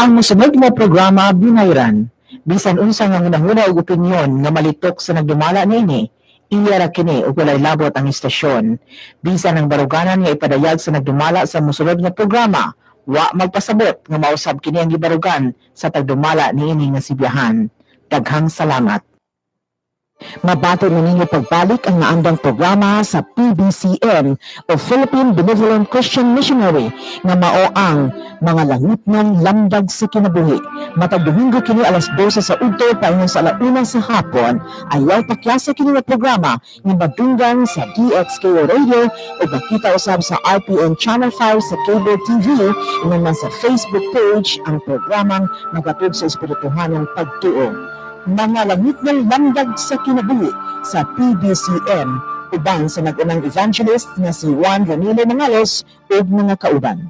Ang mosunod nga programa binayran. Bisan unsa nga hunahuna ug opinyon nga malitok sa nagdumala niini, iya ra kini ug walay labot ang istasyon. Bisan ang baruganan nga ipadayag sa nagdumala sa mosunod nga programa, wa magpasabot nga mausab kini ang gibarugan sa tagdumala niini nga sibiyahan. Daghang salamat. Mabato na ninyo pagbalik ang naandang programa sa PBCM o Philippine Benevolent Christian Missionary nga mao ang Mga Langitnong Lamdag sa Kinabuhi. Matag Domingo kini alas 12 sa udto paingon sa alauna sa hapon. Ayaw pakyasa kini nga programa nga madunggan sa DXKO Radio o makita usab sa RPN Channel 5 sa Cable TV, ingon man sa Facebook page ang programang magatod sa espirituhanong pagtuo. Mga Langitnong Lamdag sa Kinabuhi sa PBCM uban sa nag-unang evangelist nga si Juan Ranilo Mangalos ug mga kauban.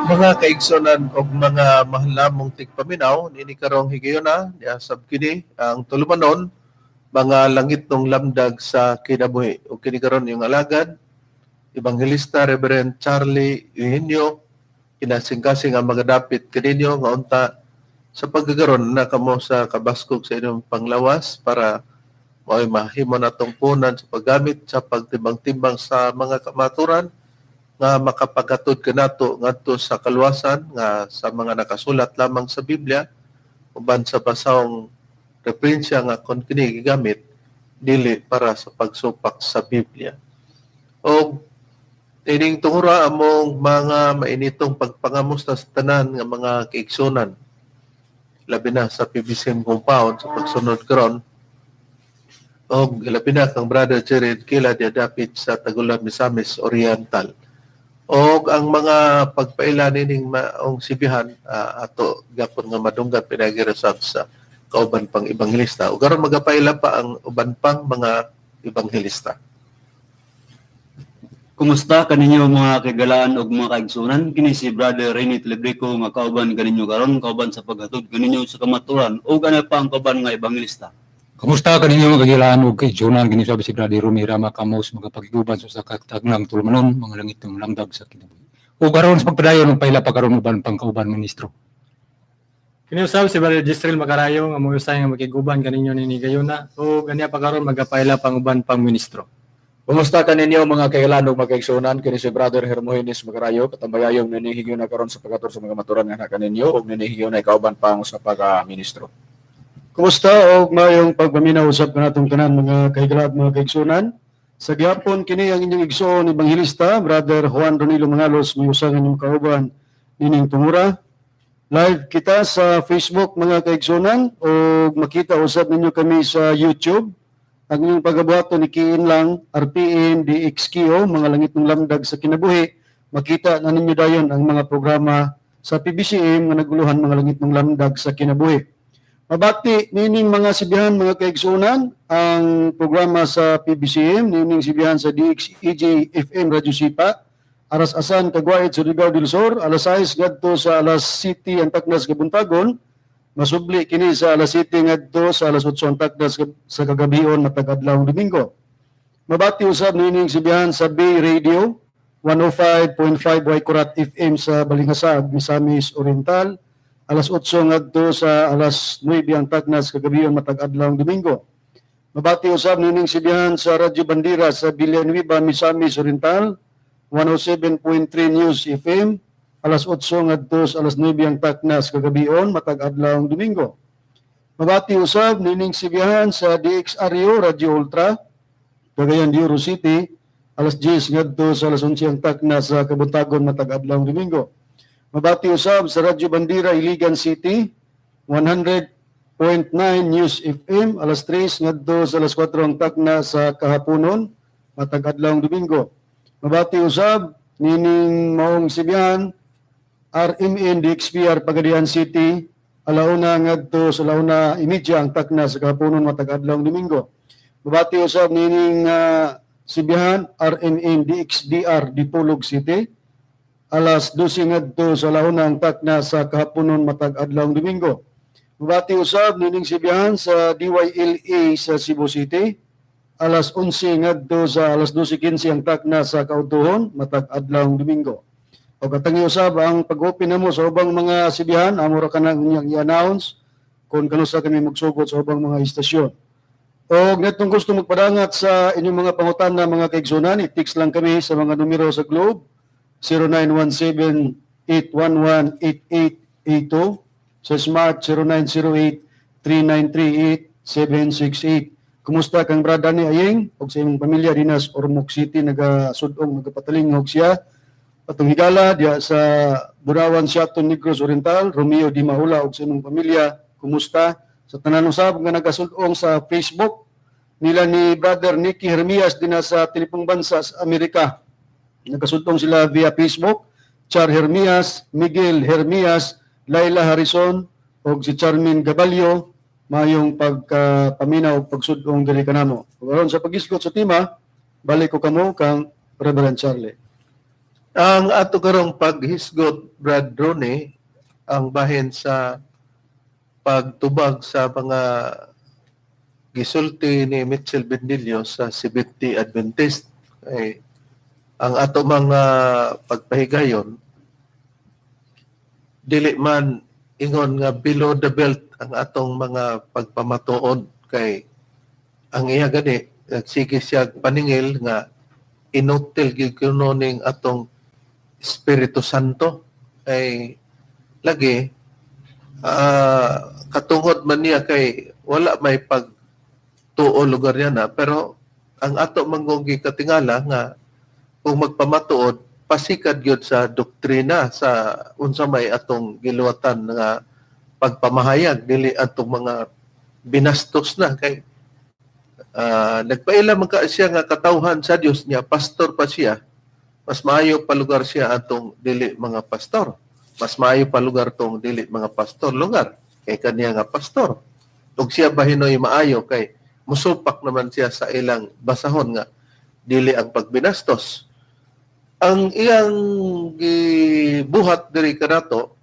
Mga kaigsonan og mga mahal tigpaminaw, niini karong higayuna, niasab kini ang tulumanon, Mga Langitnong Lamdag sa Kinabuhi. O kini karon yung alagad, Ebanghelista Reverend Charlie Eugenio, kinasing-kasing ang magadapit kaninyo nga unta sa paggagaron na kamo sa kabaskog sa inyong panglawas para mao'y mahimo natong punan sa paggamit sa pagtimbang-timbang sa mga kamaturan nga makapaghatod kanato ngadto sa kaluwasan nga sa mga nakasulat lamang sa Biblia, uban sa basahong referensya nga kon kini gigamit dili para sa pagsupak sa Biblia. Og ining tungura, among mga mainitong pagpangamusta sa tanan nga mga kaigsunan, labi na sa PBCM compound sa pagsunod karon, og labi na kang Brother Jared Kila dapit sa Tagulan, Misamis Oriental. Og ang mga pagpaila nining maong sibihan, ato gapon nga madunggan pinaagi sab sa kauban pang ebanghelista. Ug karon magapaila pa ang uban pang mga ebanghelista. Kumusta kaninyo, mga kagalaan ug mga kaigsunan? Kini si Brother Rene Telebrico nga kauban kaninyo karon, kauban sa paghatod kaninyo sa kamaturan ug ana pa ang kauban nga ebanghelista. Kumusta kaninyo, mga kagilaan ug kaigsunan? Kini sabi si Brother Rumi Rama Kamos, magapagiguban sa usa ka tagnang tulumanon, Mga Langitnong Lamdag sa Kinabuhi. Ug karon sa pagpadayon ng paila pa karon uban pang kauban ministro. Kini usab si Brother Gisrel Macarayo nga mousay nga makiguban kaninyo nini gayuna ug aniya pa karon magapaila pang uban pang ministro. Kumusta kaninyo, mga kailan ug mga kaigsuonan? Kini si Brother Hermogenes Macarayo, katambayayong nining na karon sa paghatod sa mga maturan nga kaninyo ug nining na kauban pa ang usa pa ka ministro. Kumusta og mayong pagpaminaw usab kanatong tanan, mga kahigala at mga kaigsunan? Sa gihapon kini ang inyong igsoon ebanghelista, Brother Juan Ronilo Mangalos, may usa nga inyong kauban nining tungura. Live kita sa Facebook, mga kaigsunan, ug makita usab ninyo kami sa YouTube. Ang inyong pagabuhaton, i-key in lang RPN DXKO, Mga Langitnong Lamdag sa Kinabuhi. Makita na ninyo dayon ang mga programa sa PBCM nga naguluhan Mga Langitnong Lamdag sa Kinabuhi. Mabati nining mga sibihan, mga kaigsunan, ang programa sa PBCM nining sibihan sa DXEJ FM Radyo Sipa aras asan Kagwait, Surigao del Sur, alas 6 ngadto sa alas 7 ang taknas kabuntagon. Masubli kini sa alas 7 ngadto sa alas 8 ang taknas sa kagabion matag adlaw Domingo. Mabati usab nining sibihan sa Bay Radio 105.5 Waikurat FM sa Balingasag, Misamis Oriental, alas 8 ngadto sa alas 9 ang taknas kagabion matag adlaw Domingo. Mabati usab nining sibihan sa Radyo Bandera sa Villanueva, Misamis Oriental, 107.3 News FM, alas 8 ngadto sa alas 9 ang taknas kagabion matag adlaw Domingo. Mabati usab nining sibihan sa DXRU Radio Ultra, Cagayan de Oro City, alas 10 ngadto sa alas 11 ang taknas sa kabuntagon matag adlaw Domingo. Mabati usab sa Radyo Bandera Iligan City, 100.9 News FM, alas 3 ngadto sa alas 4 ang takna sa kahaponon matag adlaw Domingo. Mabati usab nining maong sibihan RMN DXPR Pagadian City, alauna ngadto sa alauna imedya ang takna sa kahaponon matag adlaw Domingo. Mabati usab nining sibihan RMN DXDR Dipolog City, Alas 12 ngadto sa alauna ang takna sa kahaponon matag adlawng Domingo. Mabati usab nining sibihan sa DYLA sa Cebu City. Alas 11 ngadto sa alas 12:15 ang takna sa kaudtuhon matag adlawng Domingo. O katangi usab ang pag-open namo sa ubang mga sibihan, amo ra kanang inyong i-announce kung kanusa kami magsugot sa ubang mga istasyon. O netong gusto magpadangat sa inyong mga pangutana, mga kaigsunan, i-text lang kami sa mga numero sa Globe: 0917-811-8882, sa Smart 0908-3938-768. Kumusta kang Brad Danny Ayeng ug sa imong pamilya dinas Ormoc City, nagasudong, nagapatalingog siya. Atong higala diya sa Burawan, Siaton, Negros Oriental, Romeo Di Maula ug sa imong pamilya, kumusta? Sa tanan usab nga nagasudong sa Facebook nila ni Brother Nicky Hermias dinha sa Tilipong Bansa sa Amerika. Nagasudong sila via Facebook. Char Hermias, Miguel Hermias, Laila Harrison ug si Charmin Gabalio, mayong pagkapaminaw ug pagsudong diri kanamo. Ug aron sa paghisgot sa tema, balik ko kamo kang Reverend Charlie. Ang ato karong paghisgot, Brad Ronnie, ang bahin sa pagtubag sa mga gisulti ni Mitchell Bendillo sa Seventh-day Adventist. Ay, ang ato mga pagpahigayon, dili man ingon nga below the belt ang atong mga pagpamatuod, kay ang iya gani nagsige siya paningil nga inutil gyud kuno ning atong Espiritu Santo. Ay lagi, katungod man niya kay wala may pagtuo lugar niya na, pero ang ato manggong katingala nga kung magpamatuod, pasikad gyud sa doktrina sa unsa may atong giluwatan nga pagpamahayag, dili atong mga binastos na, kay nagpaila man ka siya nga katawhan sa Dios niya, pastor pa siya. Mas maayo pa lugar siya atong dili mga pastor. Mas maayo pa lugar tong dili mga pastor lugar kay kaniya nga pastor. Ug siya ba hinoy maayo, kay musupak naman siya sa ilang basahon nga dili ang pagbinastos. Ang iyang gibuhat diri kanato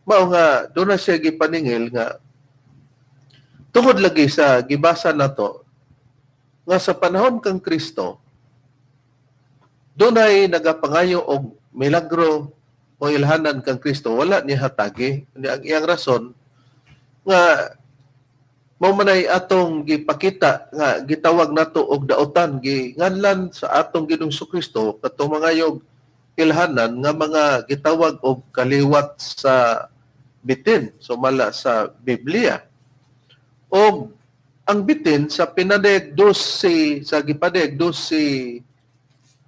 mao nga doon na siya gipaningil nga tungod lagi sa gibasa nato nga sa panahon kang Kristo dunay nagapangayo og milagro o ilhanan kang Kristo, wala niya hatagi. Ang iyang rason nga mao manay atong gipakita nga gitawag nato og daotan, ginganlan sa atong Ginoong Kristo katong mangayog ilhanan nga mga gitawag og kaliwat sa bitin, sumala sa Biblia. Og ang bitin sa pinadeg 12, sa gipadeg 12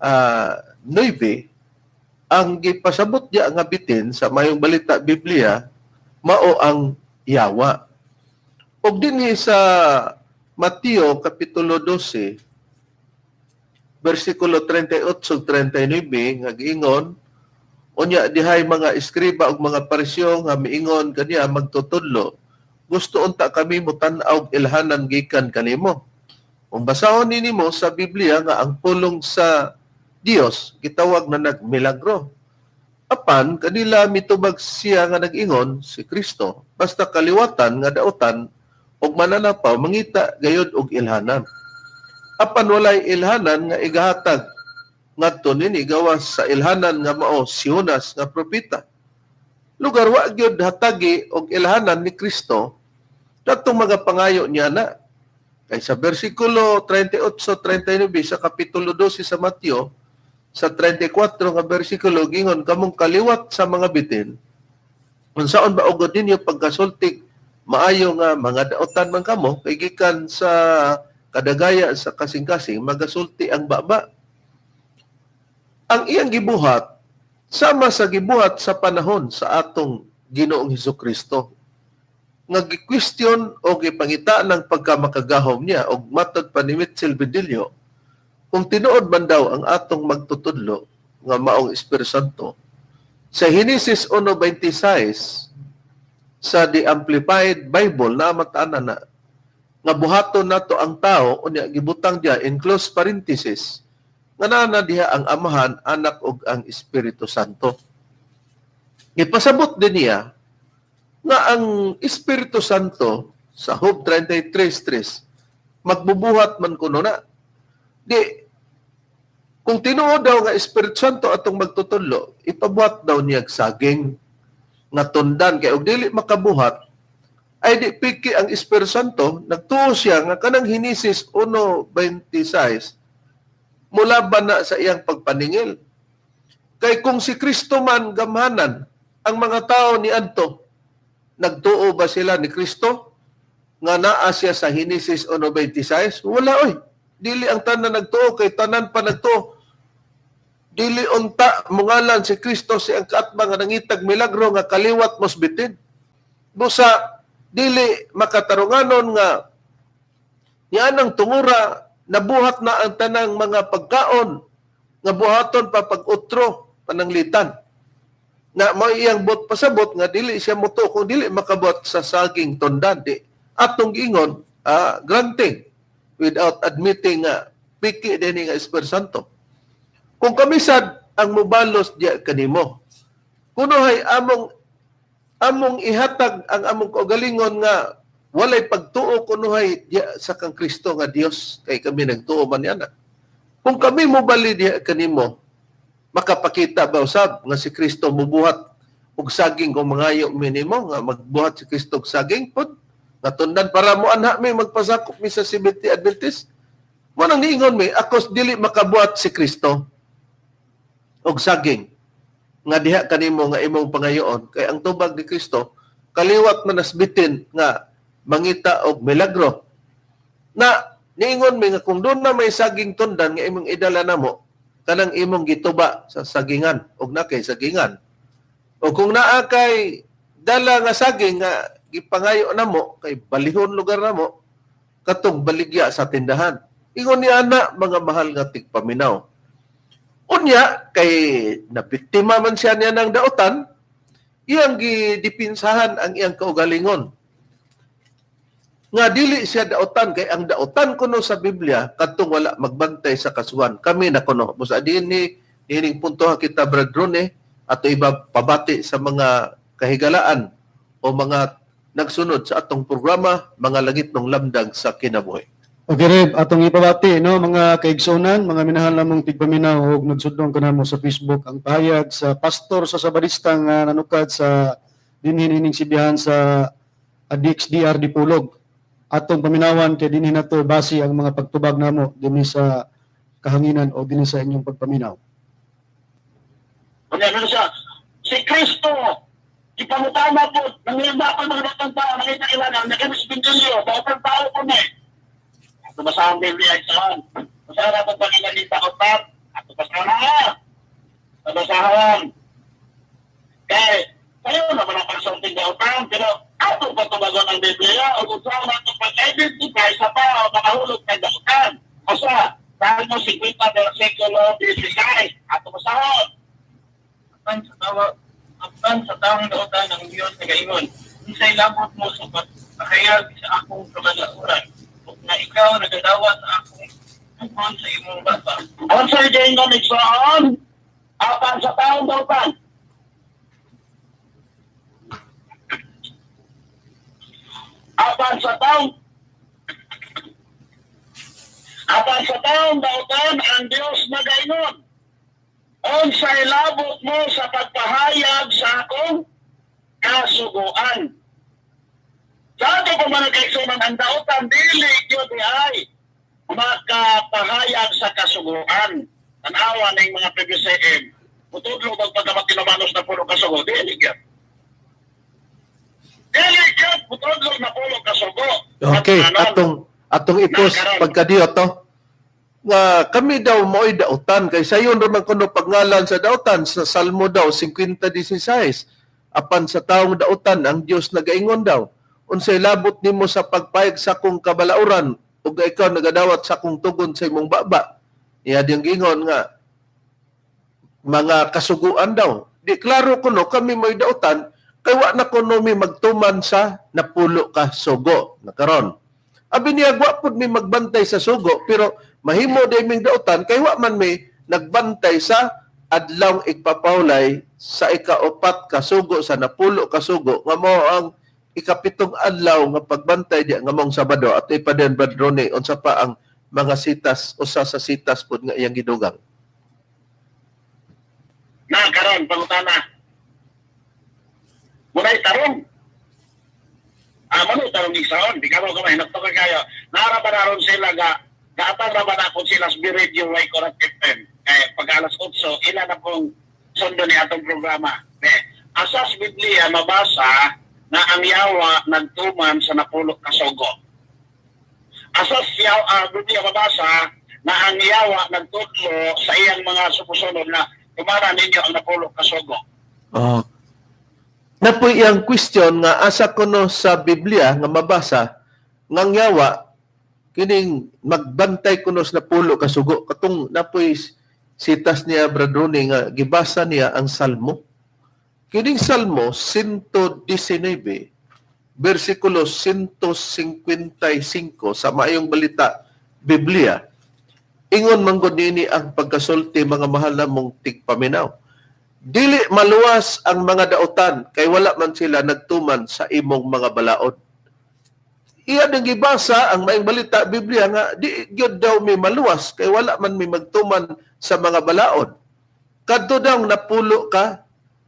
9, ang gipasabot niya nga bitin sa mayong balita Biblia mao ang yawa. Og dinhi sa Mateo kapitulo 12 bersikulo 38 ug 39 nga giingon, unya dihay mga eskriba ug mga Pariseo nga miingon kaniya, "Magtutudlo, gusto unta kami motan-aw og ilhanan gikan kanimo." Kung basahon nimo sa Biblia nga ang pulong sa Dios gitawag na nagmilagro. Apan kanila mitubag siya nga nag-ingon si Kristo, basta kaliwatan nga daotan og mananapaw mangita gayod og ilhanan. Apan walay ilhanan nga igahatag ngadto nini gawas sa ilhanan nga mao si Jonas nga propeta. Lugar wa gyud hatagi og ilhanan ni Kristo kadtong mga pangayo niya na. Kay sa bersikulo 38-39 sa kapitulo 12 sa Mateo, sa 34 nga bersikulo gingon, "Kamong kaliwat sa mga bitin, unsaon ba ugod ninyo pagkasultig maayo nga mga daotan man kamo, kay gikan sa kadagaya sa kasing-kasing magasulti ang baba." Ang iyang gibuhat sama sa gibuhat sa panahon sa atong Ginoong Hesukristo nga gi-question o gipangita ng pagkamakagahom niya, og matod pa ni Mitchell Bedillo, kung tinuod man daw ang atong magtutudlo nga maong Espiritu Santo. Sa Henesis 1:26 sa The Amplified Bible na mataan na nga buhaton nato ang tao, unya gibutang diya in close parenthesis Nga naa na diha ang Amahan, Anak ug ang Espiritu Santo. Gipasabot din niya nga ang Espiritu Santo sa Job 33:3 magbubuhat man kuno na. Di kung tinuod daw nga Espiritu Santo atong magtutudlo, ipabuhat daw niya saging nga tundan kay og dili makabuhat ay di piki ang Espiritu Santo. Nagtuo siya nga kanang Henesis 1:26 mula ba na sa iyang pagpaningil. Kay kung si Kristo man gamhanan, ang mga tao ni adto nagtuo ba sila ni Kristo nga naa siya sa Henesis 1:26? Wala oy. Dili ang tanan nagtuo kay tanan pa nagtuo. Dili unta mungalan si Kristo si ang kaatbang nga nangitag milagro nga kaliwat mosbitin. Busa dili makatarunganon nga nianang tungura nabuhat na ang tanang mga pagkaon nga buhaton pa pag-utro pananglitan. Na mao iyang bot pasabot nga dili siya motuo kung dili makabuhat sa saging tundan. Di atong giingon granting without admitting nga piki dinhi nga Espiritu Santo. Kung kami sad ang mobalos diya kanimo, kunohay among ihatag ang among kaugalingon nga walay pagtuo kunohay diya sa kang Kristo nga Dios, kay kami nagtuo man niya. Kung kami mobali diya kanimo, makapakita ba usab nga si Kristo mubuhat og saging kung mangayo minimo nga magbuhat si Kristo og saging pod nga tundan para mo anha mi magpasakop mi sa Seventh-day Adventist? Mo nang niingon mi, akos dili makabuhat si Kristo og saging nga diha kanimo nga imong pangayoon, kay ang tubag ni Kristo kaliwat man nasbitin nga mangita og milagro. Na niingon mi nga kung doon na may saging tundan nga imong idala namo, kanang imong gituba sa sagingan og na kay sagingan, o kung naa kay dala nga saging nga gipangayo namo kay balihon lugar namo, katong baligya sa tindahan. Ingon ni ana, mga mahal nga tigpaminaw. Unya kay nabiktima man siya niya ng dautan, iyang gidipinsahan ang iyang kaugalingon nga dili siya dautan, kay ang dautan kuno sa Biblia kadtong wala magbantay sa kasuhan. Kami na kuno busa dinhi nining punto kita, Brad Rone, ato iba pabati sa mga kahigalaan o mga nagsunod sa atong programa, mga langit ng lamdag sa kinabuhi. Okay, Reb, atong ipabati, no, mga kaigsunan, mga minahal namong tigpaminaw ug nagsudlong kanamo sa Facebook ang pahayag sa pastor sa Sabadista nga nanukad sa dinhi nining sibihan sa DXDR Dipolog. Atong paminawan kay dinhi nato base ang mga pagtubag namo dinhi sa kahanginan o dinhi sa inyong pagpaminaw. Ano siya? Si Kristo ipangutana po, nangilba pa mga batang tao, nakita kailangan, nakamis Bindilyo, batang tao po na. Basahan Biblia saan? Basahan natin pa kinalita ko tap. At basahan na. Basahan. Kaya, kayo naman ang pagsunting dautan, pero ato pa tumagon ang Biblia, o kung saan natin pag-identify sa tao makahulog ng dautan. O sa, Salmo 50, versikulo 16. Ato basahan. Apan sa taong dautan ang Diyos nagaingon, unsay labot mo sa pagpahayag sa akong kabalauran, na ikaw nagadawa sa akong tugon sa imong baba. Unsay gaingon igsoon? Apan sa taong dautan. Apan sa taong dautan ang Diyos nagaingon, unsay labot mo sa pagpahayag sa akong kasuguan. Sa ato pa man nagkaigsunan ang dautan, dili gyud ay makapahayag sa kasuguan. Tanawa ng mga PBCM, mutudlo bang pagkamatinomanos na pulo kasugo? Dili gyud. Dili gyud mutudlo na pulo kasugo. Okay, atong ipos pagkadiot to nga kami daw mo'y dautan kay sayon ra man kuno pagngalan sa dautan sa Salmo daw 50:16. Apan sa taong dautan ang Dios nagaingon daw, unsay labot nimo sa pagpayag sa akong kabalauran ug ikaw nagadawat sa akong tugon sa imong baba. Iya diyang gingon nga mga kasuguan daw. Di klaro kuno kami mo'y dautan kay wa na kuno mi magtuman sa napulo ka sugo. Nakaron. Abi niya, wa pud mi magbantay sa sugo, pero mahimo day ming dautan kay wa man mi nagbantay sa adlaw igpapahulay sa ikaupat ka sugo sa 10 ka sugo nga mao ang ikapitong adlaw nga pagbantay diya nga maong Sabado. At ipaden, Brad Ronnie, unsa pa ang mga sitas, usa sa sitas pud nga iyang gidugang? Na karon pangutana. Munay tarong. Ah, mano tarong igsaon, di ka mo kamay hinakto ka kayo. Naara ba naron sila ga gaatang ra ba na kung sila sa Radio Way Correct FM. Kay pag alas 8, ila na pong sundo ni atong programa. Eh, asas Biblia mabasa na ang yawa nagtuman sa 10 ka sugo. Asas yawa, Biblia mabasa na ang yawa nagtudlo sa iyang mga sumusunod na tumara ninyo ang 10 ka sugo. Oh. Napoy iyang question nga asa kuno sa Biblia nga mabasa ngang yawa kining magbantay kuno sa 10 ka sugo. Katong napoy sitas niya, Brad Ronnie, nga gibasa niya ang Salmo. Kining Salmo 119 versikulo 155 sa Maayong Balita Biblia, ingon manggod niini ang pagkasulti, mga mahal namong tigpaminaw. Dili maluwas ang mga dautan kay wala man sila nagtuman sa imong mga balaod. Iya nang gibasa ang Maayong Balita Biblia nga di gyud daw mi maluwas kay wala man mi magtuman sa mga balaod. Kadto daw 10 ka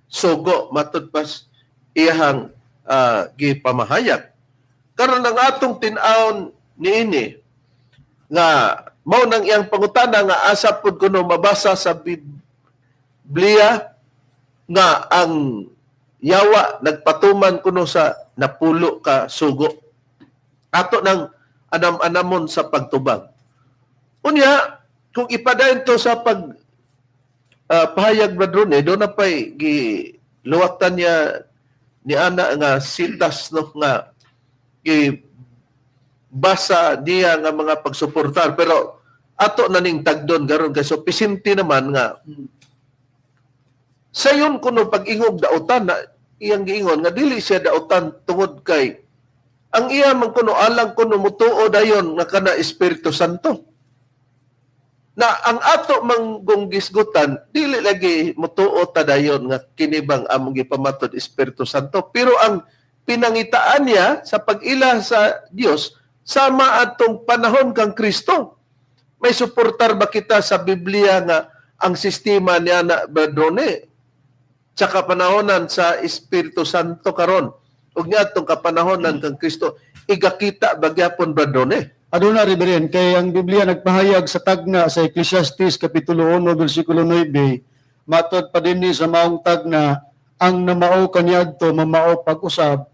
sugo matud pas iyahang gipamahayag. Karon ang atong tin-awon niini nga mao nang iyang pangutana nga asa pud kuno mabasa sa Biblia nga ang yawa nagpatuman kuno sa 10 ka sugo. Ato nang anam-anamon sa pagtubag. Unya, kung ipadayon to sa pag pahayag, Brad Ronnie, doon na pa'y giluwatan niya ni ana nga sitas, no, nga gibasa niya nga mga pagsuportar. Pero ato na ning tagdon garon kay so pisinti naman nga sayon kuno pag-ingog dautan na iyang giingon nga dili siya dautan tungod kay ang iya man kuno alang kuno mutuo dayon nga kana Espiritu Santo. Na ang ato manggong gisgutan dili lagi mutuo ta dayon nga kini bang among gipamatod Espiritu Santo, pero ang pinangitaan niya sa pag-ila sa Dios sama atong panahon kang Kristo. May suportar ba kita sa Biblia nga ang sistema niya na, Brad Ronnie, sa kapanahonan sa Espiritu Santo karon ug niadtong kapanahonan kang Kristo, igakita ba gyapon, Brad Ronnie? Aduna, Reverend, kay ang Biblia nagpahayag sa tagna sa Ecclesiastes Kapitulo 1, versikulo 9, matod pa dinhi sa maong tagna, ang namao kaniadto mamao pag-usab,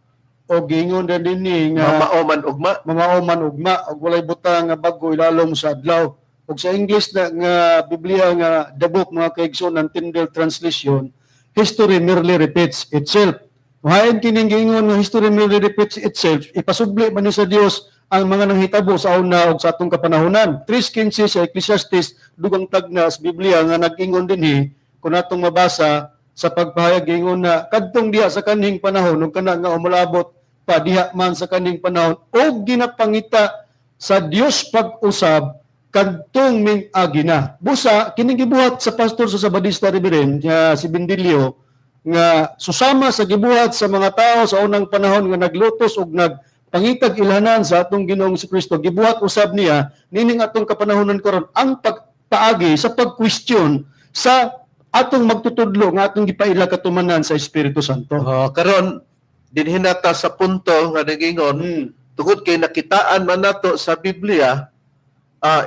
o giingon din dinhi nga mamao man ugma, mamao man ugma, og walay butang nga bag-o ilalom sa adlaw. Og sa English na nga Biblia nga The Book, mga kaigsoon, ng Tyndale Translation, history merely repeats itself. Hain kining giingon nga history merely repeats itself, ipasubli man ni sa Dios ang mga nanghitabo sa una ug sa atong kapanahonan. 3:15 sa Ecclesiastes, dugang tagna sa Biblia nga nag-ingon dinhi, kung atong mabasa sa pagpahayag giingon na kadtong diha sa kanhing panahon ug kana nga umulabot pa diha man sa kanhing panahon og ginapangita sa Dios pag-usab kadtong ming agina. Busa kining gibuhat sa pastor sa Sabadista, Reverend, nga si Bendilio, nga susama sa gibuhat sa mga tao sa unang panahon nga naglutos og nagpangitag ilhanan sa atong Ginoong si Kristo, gibuhat usab niya nining atong kapanahonan karon ang pagpaagi sa pag-question sa atong magtutudlo nga atong gipaila katumanan sa Espiritu Santo. Karon dinhi na ta sa punto nga nagingon, tungod kay nakitaan man nato sa Biblia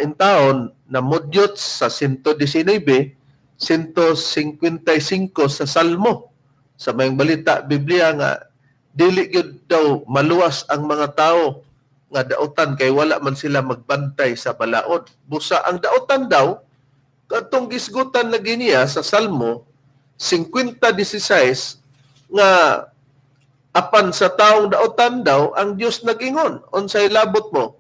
in taon na mudyot sa 119, 155 sa Salmo sa Maayong Balita Biblia nga dili gyud daw maluwas ang mga tao nga dautan kay wala man sila magbantay sa balaod. Busa ang dautan daw kadtong gisgutan lagi niya sa Salmo 50:16 nga apan sa taong dautan daw ang Dios nag-ingon, unsay labot mo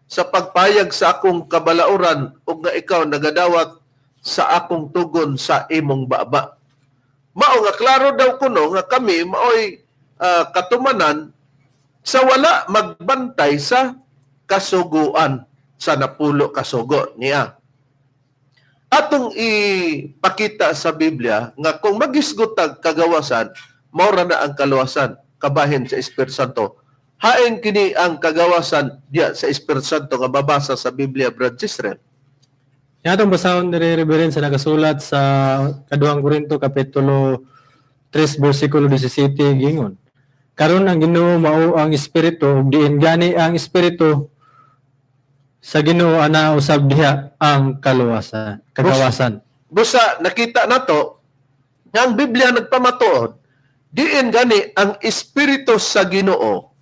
sa pagpayag sa akong kabalauran ug nga ikaw nagadawat sa akong tugon sa imong baba. Mao nga klaro daw kuno nga kami maoy katumanan sa wala magbantay sa kasuguan sa 10 kasugo niya. Atong ipakita sa Biblia nga kung magisgot tag kagawasan, mao ra na ang kaluwasan kabahin sa Espiritu Santo. Hain kini ang kagawasan diya sa Espiritu Santo nga mabasa sa Biblia, Brad Jisrel. Yung atong basahon diri, Reverend, sa nakasulat sa Kaduhang Korinto kapitulo 3 bersikulo 17 gingon. Karon ang Ginoo mao ang Espiritu ug diin gani ang Espiritu sa Ginoo ana usab diha ang kaluwasan, kagawasan. Busa nakita nato nga ang Biblia nagpamatuod diin gani ang Espiritu sa Ginoo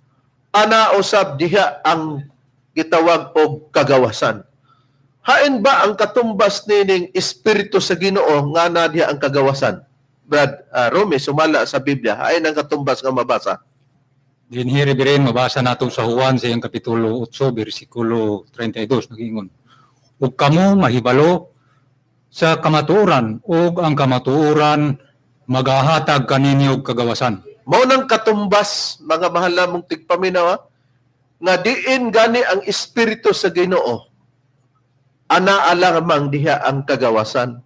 ana usab diha ang gitawag og kagawasan. Hain ba ang katumbas nining Espiritu sa Ginoo nga na diha ang kagawasan? Brad Rome, sumala sa Biblia, hain ang katumbas nga mabasa? Dinhi, Reverend, mabasa nato sa Juan sa iyang kapitulo 8 bersikulo 32 nagingon. Ug kamo mahibalo sa kamatuoran ug ang kamatuoran magahatag kaninyo og kagawasan. Mao nang katumbas, mga mahal namong tigpaminaw, nga diin gani ang Espiritu sa Ginoo ana alamang diha ang kagawasan.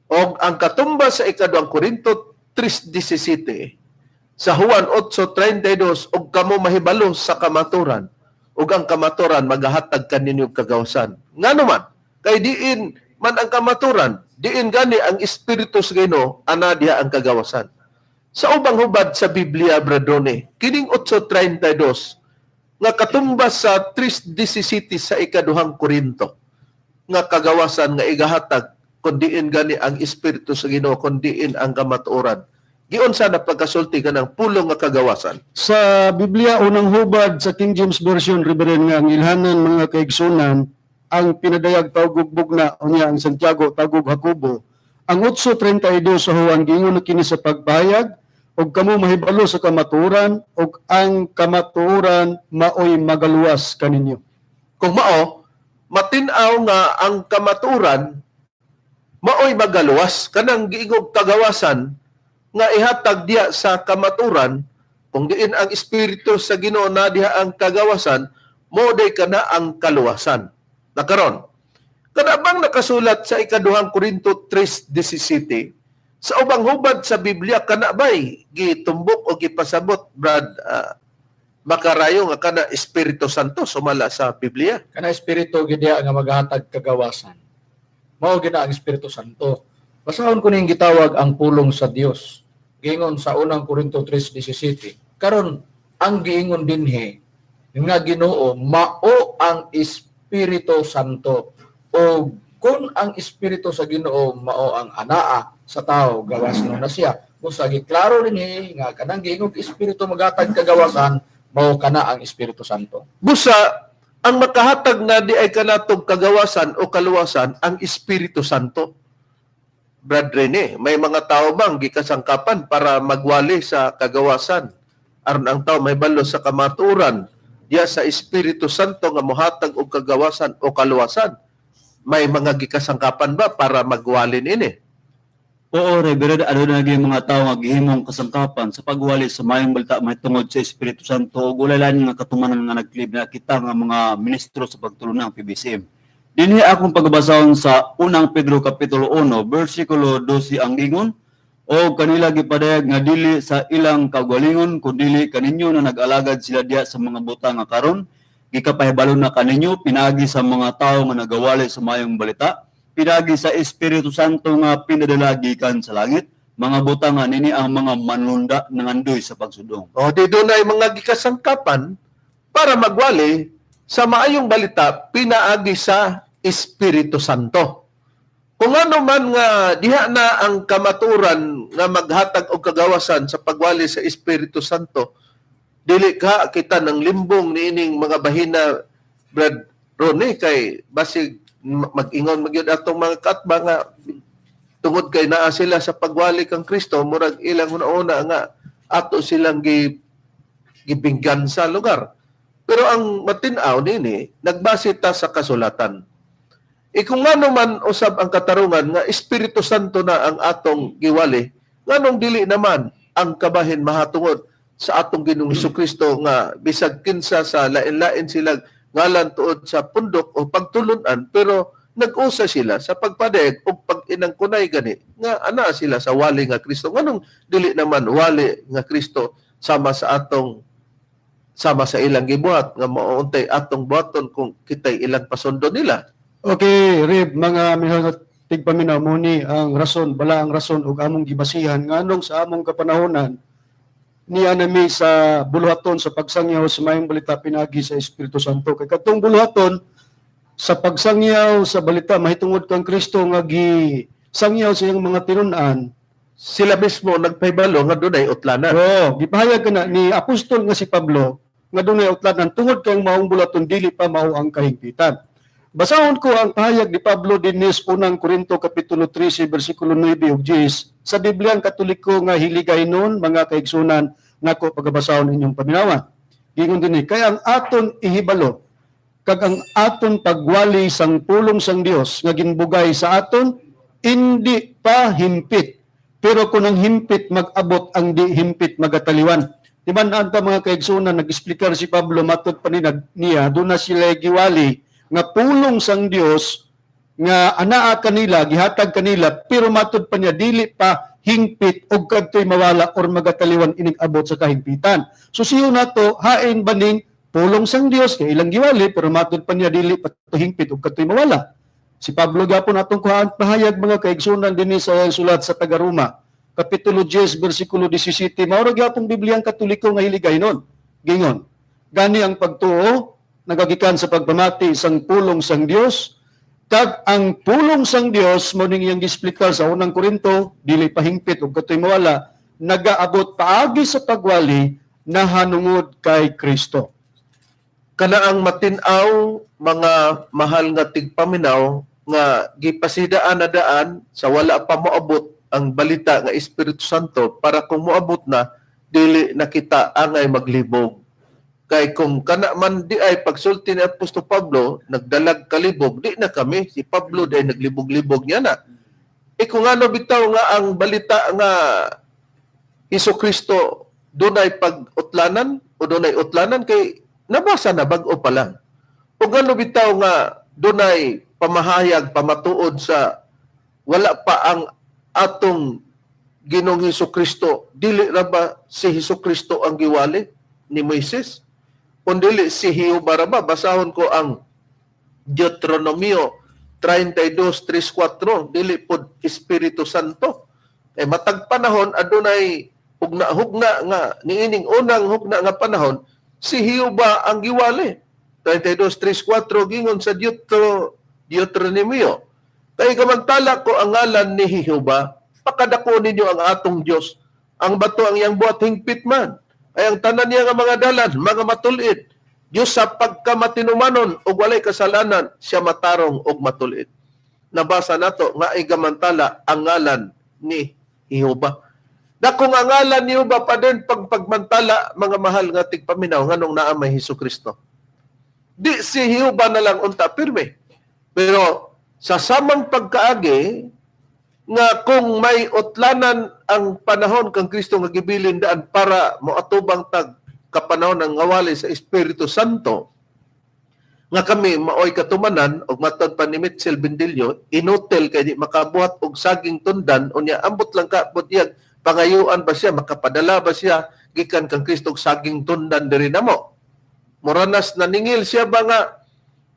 Og ang katumbas sa 2 Korinto 3:17 sa Juan 8:32 og kamo mahibalo sa kamaturan ug ang kamaturan magahatag kaninyo og kagawasan. Ngano man kay diin man ang kamaturan, diin gani ang Espiritu sa Ginoo ana diha ang kagawasan. Sa ubang hubad sa Biblia, Bradone, kining 8:32 nga katumbas sa 3:17 sa 2 Korinto nga kagawasan nga igahatag kun diin gani ang Espiritu sa Ginoo kun diin ang kamatuoran. Giunsa na pagkasulti kanang pulong nga kagawasan? Sa Biblia, unang hubad sa King James Version, Reverend, nga ang ilhanan mga kaigsunan ang pinadayag tawgog bugna unya ang Santiago tawgog Jacobo. Ang 8:32 sa Juan giingon na kini sa pagpahayag og kamo mahibalo sa kamatuoran og ang kamatuoran maoy magaluwas kaninyo. Kung mao, matin-aw nga ang kamatuoran maoy magaluwas kanang giingog kagawasan nga ihatag diha sa kamatuoran. Kung diin ang Espiritu sa Ginoo na diha ang kagawasan, mo day kana ang kaluwasan. Nakaron, kana bang nakasulat sa 2 Korinto 3:17 sa ubang hubad sa Biblia kana bay gitumbok o gipasabot, Brad Makarayo, nga kana Espiritu Santo sumala sa Biblia? Kana Espiritu gid diha nga magahatag kagawasan. Mao gid ang Espiritu Santo. Basahon ko ning gitawag ang pulong sa Dios. Giingon sa unang Korinto 3:17. Karon ang giingon dinhi nga Ginoo mao ang Espiritu Santo. O kung ang Espiritu sa Ginoo mao ang anaa sa tao, gawas no na siya. Busa giklaro dinhi nga kanang giingong Espiritu magatag kagawasan, mao kana ang Espiritu Santo. Busa ang makahatag na di ay kanatog kagawasan o kaluwasan ang Espiritu Santo. Brad Rene, may mga tao bang gikasangkapan para magwali sa kagawasan? Aron ang tao may balo sa kamatuoran diya sa Espiritu Santo nga mohatag og kagawasan o kaluwasan. May mga gikasangkapan ba para magwali niini? Oo, Reverend, aduna gyud mga tawo nga gihimong kasangkapan sa pagwali sa maayong balita mahitungod sa Espiritu Santo ug wala lain nga katumanan nga nagklib na kita nga mga ministro sa pagtulon ng PBCM. Dinhi akong pagbasahon sa unang Pedro kapitulo 1 bersikulo 12 ang ingon, o kanila gipadayag nga dili sa ilang kaugalingon kun dili kaninyo na nag-alagad sila diha sa mga butang nga karon gikapahibalo na kaninyo pinaagi sa mga tawo nga nagawali sa maayong balita, pinaagi sa Espiritu Santo nga pinadala gikan sa langit, mga butang nga nini ang mga manlunda nangandoy sa pagsudong. O di dunay mga gikasangkapan para magwali sa maayong balita pinaagi sa Espiritu Santo. Kung ano man nga diha na ang kamaturan nga maghatag og kagawasan sa pagwali sa Espiritu Santo, dili ka kita ng limbong niining mga bahina, Brad Ronnie, kay basig mag-ingon magyud atong mga katba nga tungod kay naa sila sa pagwali kang Kristo, murag ilang una-una nga ato silang gibinggan sa lugar. Pero ang matin-aw nini, nagbase ta sa kasulatan. E kung ngano man usab ang katarungan nga Espiritu Santo na ang atong giwali, nganong dili naman ang kabahin mahatungod sa atong Ginoong Hesukristo nga bisag kinsa sa lain-lain sila ngalan tuod sa pundok o pagtulunan, pero nag-usa sila sa pagpadayag o pag-inangkunay gani nga ana sila sa wali nga Kristo. Nganong dili naman wali nga Kristo sama sa atong sama sa ilang gibuhat nga mauuntay atong buhaton kung kita'y ilang pasundo nila? Okay, Rib, mga minahal tigpaminaw, mo ni ang rason, bala ang rason ug among gibasihan nganong sa among kapanahonan niya nami sa buluhaton sa pagsangyaw sa mayong balita pinagi sa Espiritu Santo. Kay kadtong buluhaton sa pagsangyaw sa balita mahitungod kang Kristo nga gisangyaw sa iyang mga tinun-an, sila mismo nagpahibalo nga dunay utlanan. Oo, gipahayag kana ni apostol nga si Pablo nga dunay utlanan tungod kang maong buluhaton dili pa mao ang kahigpitan. Basahon ko ang pahayag ni Pablo dinis unang Korinto kapitulo 13 bersikulo 9 ug 10 sa Bibliang Katoliko nga hiligay nun mga kaigsunan nako pagabasahon inyong paminawa. Gingon dinhi, kay ang aton ihibalo kag ang aton pagwali sang pulong sang Dios nga ginbugay sa aton hindi pa himpit, pero kung ang himpit mag-abot, ang di himpit magataliwan. Di man anta mga kaigsunan, nag-explicar si Pablo matud pa niya doon na sila giwali nga pulong sang Dios nga anaa kanila, gihatag kanila, pero matud pa niya dili pa hingpit og kadtoy mawala or magataliwan inig abot sa kahingpitan. So siyo nato hain baning pulong sang Dios kay ilang giwali, pero matud pa niya dili pa hingpit og kadtoy mawala. Si Pablo gyapon atong kuhaan pahayag mga kaigsunan dinhi sa sulat sa taga-Roma, kapitulo 10 bersikulo 17, mao ra gyapon Bibliang Katoliko nga hiligay nun. Gingon, gani ang pagtuo nagagikan sa pagpamati sang pulong sang Dios, kag ang pulong sang Dios mo ning iyang giexplikar sa unang Korinto dili pahingpit ug katoy mawala, nagaabot paagi sa pagwali nahanungod kay Kristo. Kana ang matin-aw mga mahal nga tigpaminaw nga gipasidaan na daan sa wala pa moabot ang balita nga Espiritu Santo, para kung moabot na dili na kita angay maglibog. Kay kung kana man di ay pagsulti ni Apostol Pablo, nagdalag kalibog, di na kami. Si Pablo di ay naglibog-libog niya na. E kung ano bitaw nga ang balita nga Hesus Kristo dunay pag-utlanan o dunay utlanan, kay nabasa na bag-o pa lang. O ano bitaw nga dunay pamahayag, pamatuod sa wala pa ang atong Ginoong Hesus Kristo, dili ra ba si Hesus Kristo ang giwali ni Moises? Kung dili si Jehova ra ba? Basahon ko ang Deuteronomio 32:3-4, dili pod Espiritu Santo. Eh matag panahon adunay hugna-hugna nga niining unang hugna nga panahon si Jehova ang giwali. 32:3-4 gingon sa Deuteronomio, kay gamantala ko ang ngalan ni Jehova, pakadako ninyo ang atong Dios. Ang bato ang iyang buhat hingpit man, ay ang tanan niya nga mga dalan, mga matulid. Diyos sa pagkamatinumanon og walay kasalanan, siya matarong og matulid. Nabasa nato nga igamantala ang ngalan ni Jehova. Dakong ang ngalan ni Jehova pa din pagpagmantala mga mahal nga tigpaminaw nganong naa may Hesus Kristo. Di si Jehova na lang unta pirme. Pero sa samang pagkaagi nga kung may utlanan ang panahon kang Kristo nga gibilin daan para moatubang tag kapanahon ang ngawali sa Espiritu Santo nga kami maoy katumanan og matod pa ni Mitchell Bendillo inutil kay di makabuhat og saging tundan unya ambot lang ka iyag pangayuan ba siya makapadala ba siya gikan kang Kristo og saging tundan diri namo. Moranas naningil siya ba nga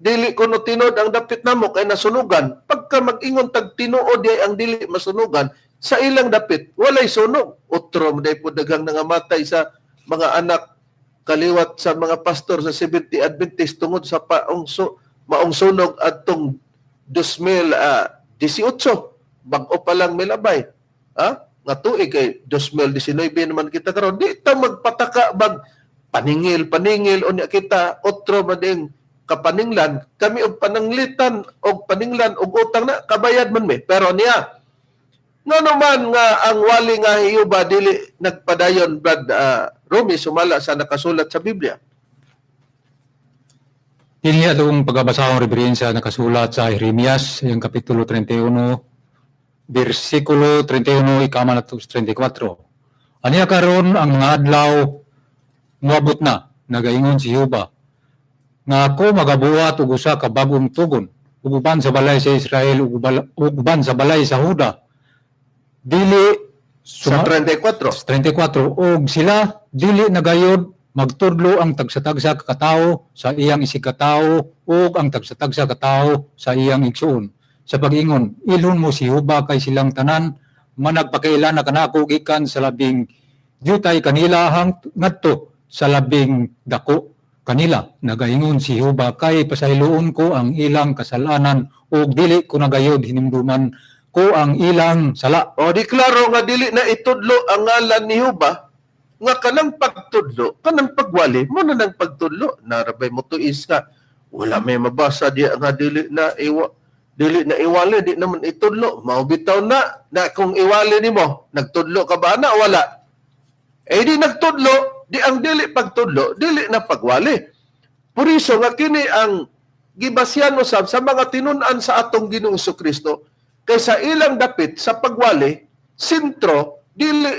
dili kuno tinod ang dapit namo kay nasunugan. Pagka mag-ingon tag tinuod ay ang dili masunugan sa ilang dapit walay sunog. Otro day po daghang nangamatay sa mga anak kaliwat sa mga pastor sa Seventh-day Adventist tungod sa maong sunog adtong 2018. Bag-o pa lang milabay. Ha? Nga tuig kay 2019 naman kita karon. Di ta magpataka bag paningil unya kita otro man ding kapaninglan kami og pananglitan og paninglan og utang na kabayad man mi. Pero niya ngano man nga ang wali nga Jehova dili nagpadayon brad Romy sumala sa nakasulat sa Biblia. Dinhi atong pagabasahon referensya nakasulat sa Jeremias iyang kapitulo 31 bersikulo 31 ikama na 34. Aniya karon ang mga adlaw moabot na nagaingon si Jehova Nga ako magabuhat og usa ka bag-ong tugon ug uban sa balay sa Israel ug uban sa balay sa Huda. Dili Sa 34. 34, og sila dili na gayod magtudlo ang tagsa-tagsa ka katawo sa iyang isigkatawo ug ang tagsa-tagsa ka tawo sa iyang igsuon sa pag-ingon, "Ilhon mo si Huba," kay silang tanan managpakaila na kanako gikan sa labing dyutay kanila hang ngadto sa labing dako kanila, nagaingon si Huba, kay pasayloon ko ang ilang kasalanan ug dili ko nagayod hinumduman ko ang ilang sala. O di klaro nga dili na itudlo ang ngalan ni Huba, nga kanang pagtudlo, kanang pagwali mo na nang pagtudlo, narabay mo tuis nga wala may mabasa diya nga dili na iwali, di naman itudlo. Mao bitaw na na kung iwali nimo, nagtudlo ka ba na wala? Eh di nagtudlo, di ang dili pagtudlo, dili na pagwali. Puriso nga kini ang gibasyan usab sa mga tinun-an sa atong Ginoong Kristo, kay sa ilang dapit sa pagwali, sentro dili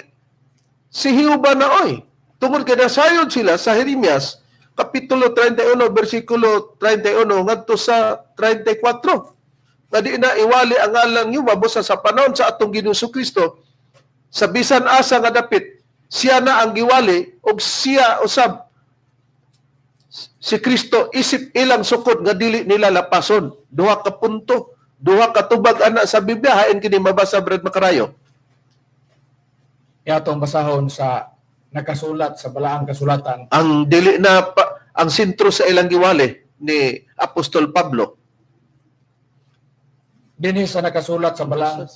si Jehova na oy. Tungod kay nasayod sila sa Jeremias kapitulo 31 bersikulo 31 ngadto sa 34. Nga di na iwali ang ngalan niyo busa sa panahon sa atong Ginoong Kristo sa bisan asa nga dapit siya na ang giwali og siya usab si Kristo isip ilang sukod nga dili nila lapason. Duha ka punto, duha ka tubag ana sa Biblia, hain kini mabasa, Brad Makarayo. Atong basahon sa nakasulat sa balaang kasulatan. Ang dili na pa, ang sentro sa ilang giwali ni Apostol Pablo. Dinhi sa nakasulat sa balaang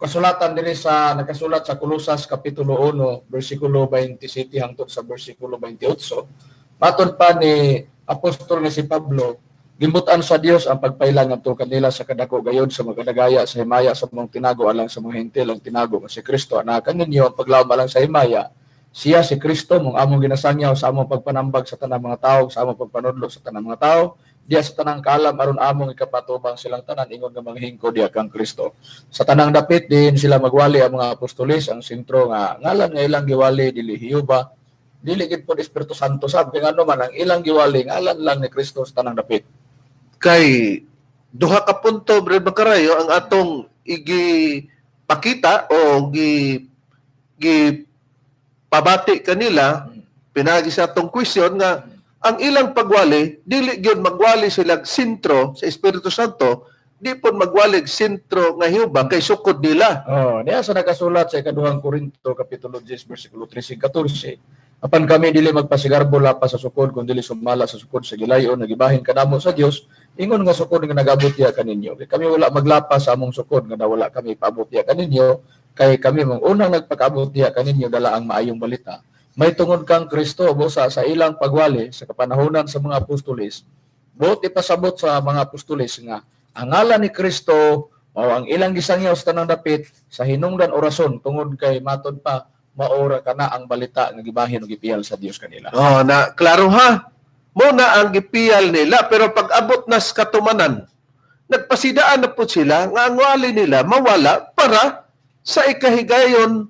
kasulatan, dinhi sa nakasulat sa Kolosas kapitulo 1 bersikulo 27 hangtod sa bersikulo 28. Matod pa ni apostol nga si Pablo, gimbutan sa Dios ang pagpailan ngadto kanila sa kadako gayod sa makadagaya sa himaya sa mga tinago alang sa mga Hentil, ang tinago nga si Kristo anakan ninyo ang paglawom alang sa himaya. Siya si Kristo mong among ginasangyaw sa among pagpanambag sa tanang mga tawo, sa among pagpanudlo sa tanang mga tawo, diya sa tanang kaalam aron among ikapatubang silang tanan ingon nga manghingko diya kang Kristo. Sa tanang dapit diin sila magwali ang mga apostoles, ang sentro nga ngalan nga ilang giwali dili Jehova, dili gid pod Espiritu Santo sab, kay ngano man ang ilang giwali ngalan lang ni Kristo sa tanang dapit. Kay duha ka punto, Brad Makarayo, ang atong igipakita o gi pabati kanila pinagi sa atong question nga ang ilang pagwali dili gyud magwali sila sentro sa Espiritu Santo, di pud magwali sentro nga Jehova kay sukod nila. Oh, diya sa nakasulat sa ikaduhang Korinto kapitulo 10 bersikulo 13 14. Apan kami dili magpasigarbo lapas sa sukod kun dili sumala sa sukod sa gilayon nagibahin kanamo sa Dios ingon nga sukod nga nagabot diya kaninyo. Kay kami wala maglapas sa among sukod nga wala kami paabot diya kaninyo, kay kami mong unang nagpakaabot diya kaninyo dala ang maayong balita. May tungod kang Kristo busa sa ilang pagwali sa kapanahonan sa mga apostoles, buot ipasabot sa mga apostoles nga ang ngalan ni Kristo mao ang ilang gisangyaw sa tanang dapit sa hinungdan orason tungod kay matod pa maora kana ang balita nga gibahin og gipiyal sa Dios kanila. Oh, na klaro ha. Mo na ang gipiyal nila, pero pag abot nas katumanan, nagpasidaan na po sila nga ang wali nila mawala para sa ikahigayon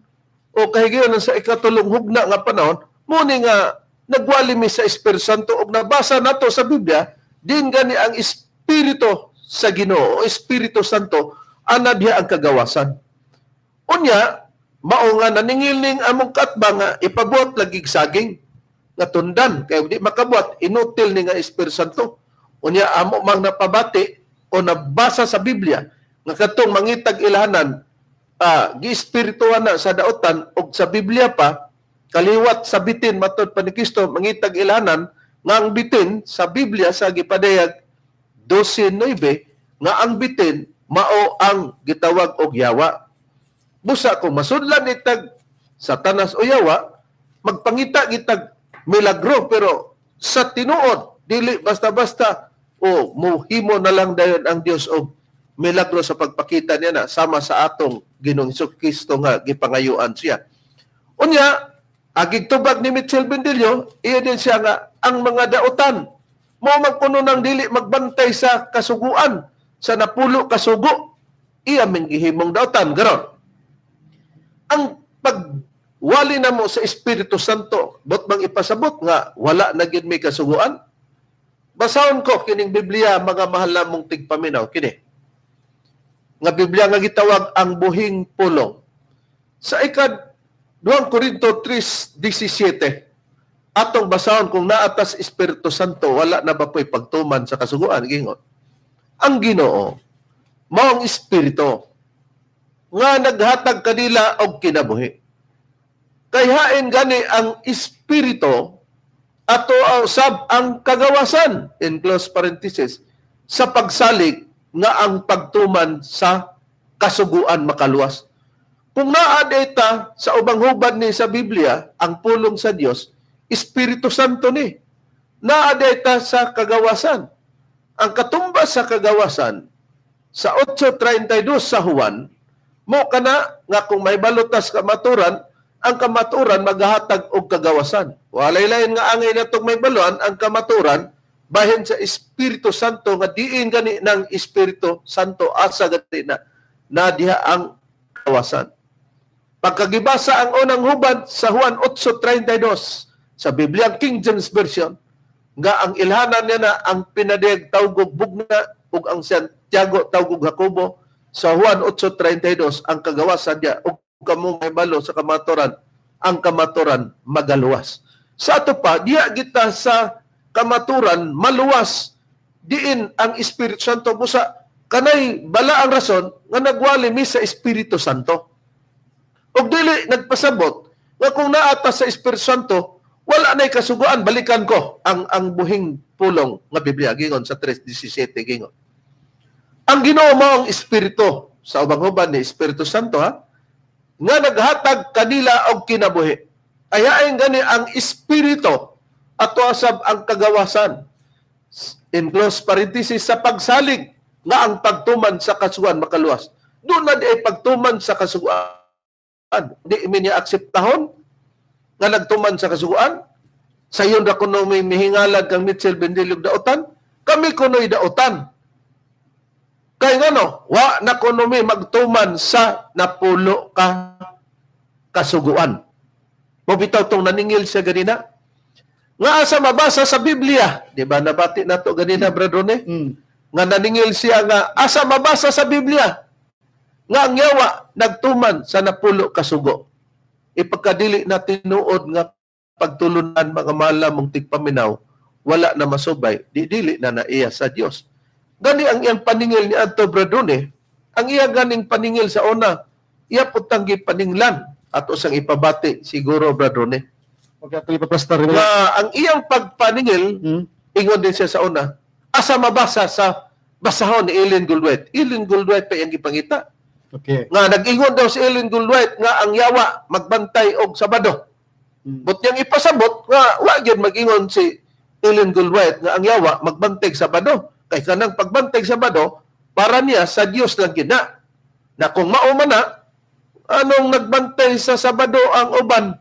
o kahigayon sa ikatulong hugna nga panahon, mo ni nga nagwali mi sa Espiritu Santo og nabasa nato sa Biblia din gani ang Espiritu sa Ginoo o Espiritu Santo ana diha ang kagawasan. Unya mao nga naningil ning among katbang nga ipabuhat lagi saging nga tundan kay di makabuhat inutil ni nga Espiritu Santo. Unya amo mang napabati o nabasa sa Biblia nga katong mangitag ilhanan giespirituan na sa daotan og sa Biblia pa kaliwat sa bitin matod pa ni Kristo mangitag ilhanan nga ang bitin sa Biblia sa gipadayag 12:9 nga ang bitin mao ang gitawag og yawa. Busa kung masudlan itag Satanas o yawa, magpangita gitag milagro, pero sa tinuod dili basta-basta o muhimo na lang dayon ang Dios og milagro sa pagpakita niya na sama sa atong Ginoong Kristo nga gipangayuan siya. Unya, agig tubag ni Mitchell Bendillo, iya din siya nga ang mga dautan mo magkuno nang dili magbantay sa kasuguan sa napulo kasugo, iya men gihimong dautan garon. Ang pagwali na mo sa Espiritu Santo, bot bang ipasabot nga wala na gyud may kasuguan? Basahon ko kining Biblia, mga mahal namong tigpaminaw, kini. Nga Biblia nga gitawag ang buhing pulong. Sa 2 Korinto 3:17, atong basahon kung naatas Espiritu Santo, wala na ba po'y pagtuman sa kasuguan, gingon. Ang Ginoo mao ang Espiritu nga naghatag kanila og kinabuhi. Kay hain gani ang Espiritu ato usab ang kagawasan, in close parenthesis, sa pagsalig nga ang pagtuman sa kasuguan makaluwas. Kung naa data sa ubang hubad ni sa Biblia, ang pulong sa Dios, Espiritu Santo ni. Naa data sa kagawasan. Ang katumbas sa kagawasan sa 8:32 sa Juan, mo kana nga kung may balutas kamaturan, ang kamaturan maghahatag og kagawasan. Walay lain nga angay natong may baluan ang kamaturan bahin sa Espiritu Santo nga diin gani ng Espiritu Santo asa gani na diha ang kawasan. Pagkagibasa ang unang hubad sa Juan 8:32 sa Biblia King James Version nga ang ilhanan niya na ang pinadeg tawgog bugna ug ang Santiago tawgog Jacobo sa Juan 8:32 ang kagawasan niya ug kamo may balo sa kamaturan, ang kamaturan magaluwas. Sa ato pa, diya kita sa kamaturan maluwas diin ang Espiritu Santo busa kanay bala ang rason nga nagwali mi sa Espiritu Santo. Ug dili nagpasabot nga kung naata sa Espiritu Santo wala nay kasuguan. Balikan ko ang buhing pulong nga Biblia gingon sa 3:17 gingon. Ang Ginoo mao ang Espiritu sa ubang hubad ni Espiritu Santo ha nga naghatag kanila og kinabuhi. Ayain gani ang Espiritu ato asab ang kagawasan, in close parenthesis, sa pagsalig nga ang pagtuman sa kasuguan makaluwas. Doon na di ay pagtuman sa kasuguan. Di mi niya akseptahon nga nagtuman sa kasuguan. Sayon ra kuno may mihingalad kang Mitchell Bendilog daotan, kami kuno'y daotan. Kay ngano, wa na kuno mi magtuman sa napulo ka kasuguan. Mobitaw tong naningil siya ganina. Nga asa mabasa sa Biblia, di ba nabati nato ganina Brother Rone? Nga naningil siya nga asa mabasa sa Biblia nga ang yawa nagtuman sa napulo kasugo. Ipagkadili na tinuod nga pagtulunan mga malamong tigpaminaw, wala na masubay, di dili na naiya sa Dios. Gani ang iyang paningil ni adto Brother Rone, ang iya ganing paningil sa una, iya putang gipaninglan ato sang ipabati siguro Brother Rone. Okay, ato ipaplastar. Nga ang iyang pagpaningil, ingon din siya sa una, asa mabasa sa basahon ni Ellen Goldwhite. Ellen Goldwhite pa iyang gipangita. Okay. Nga nag-ingon daw si Ellen Goldwhite nga ang yawa magbantay og Sabado. But niyang ipasabot nga wa gyud mag-ingon si Ellen Goldwhite nga ang yawa magbantay og Sabado. Kay kanang pagbantay og Sabado para niya sa Dios lang gid na. Na kung mao man na, anong nagbantay sa Sabado ang uban?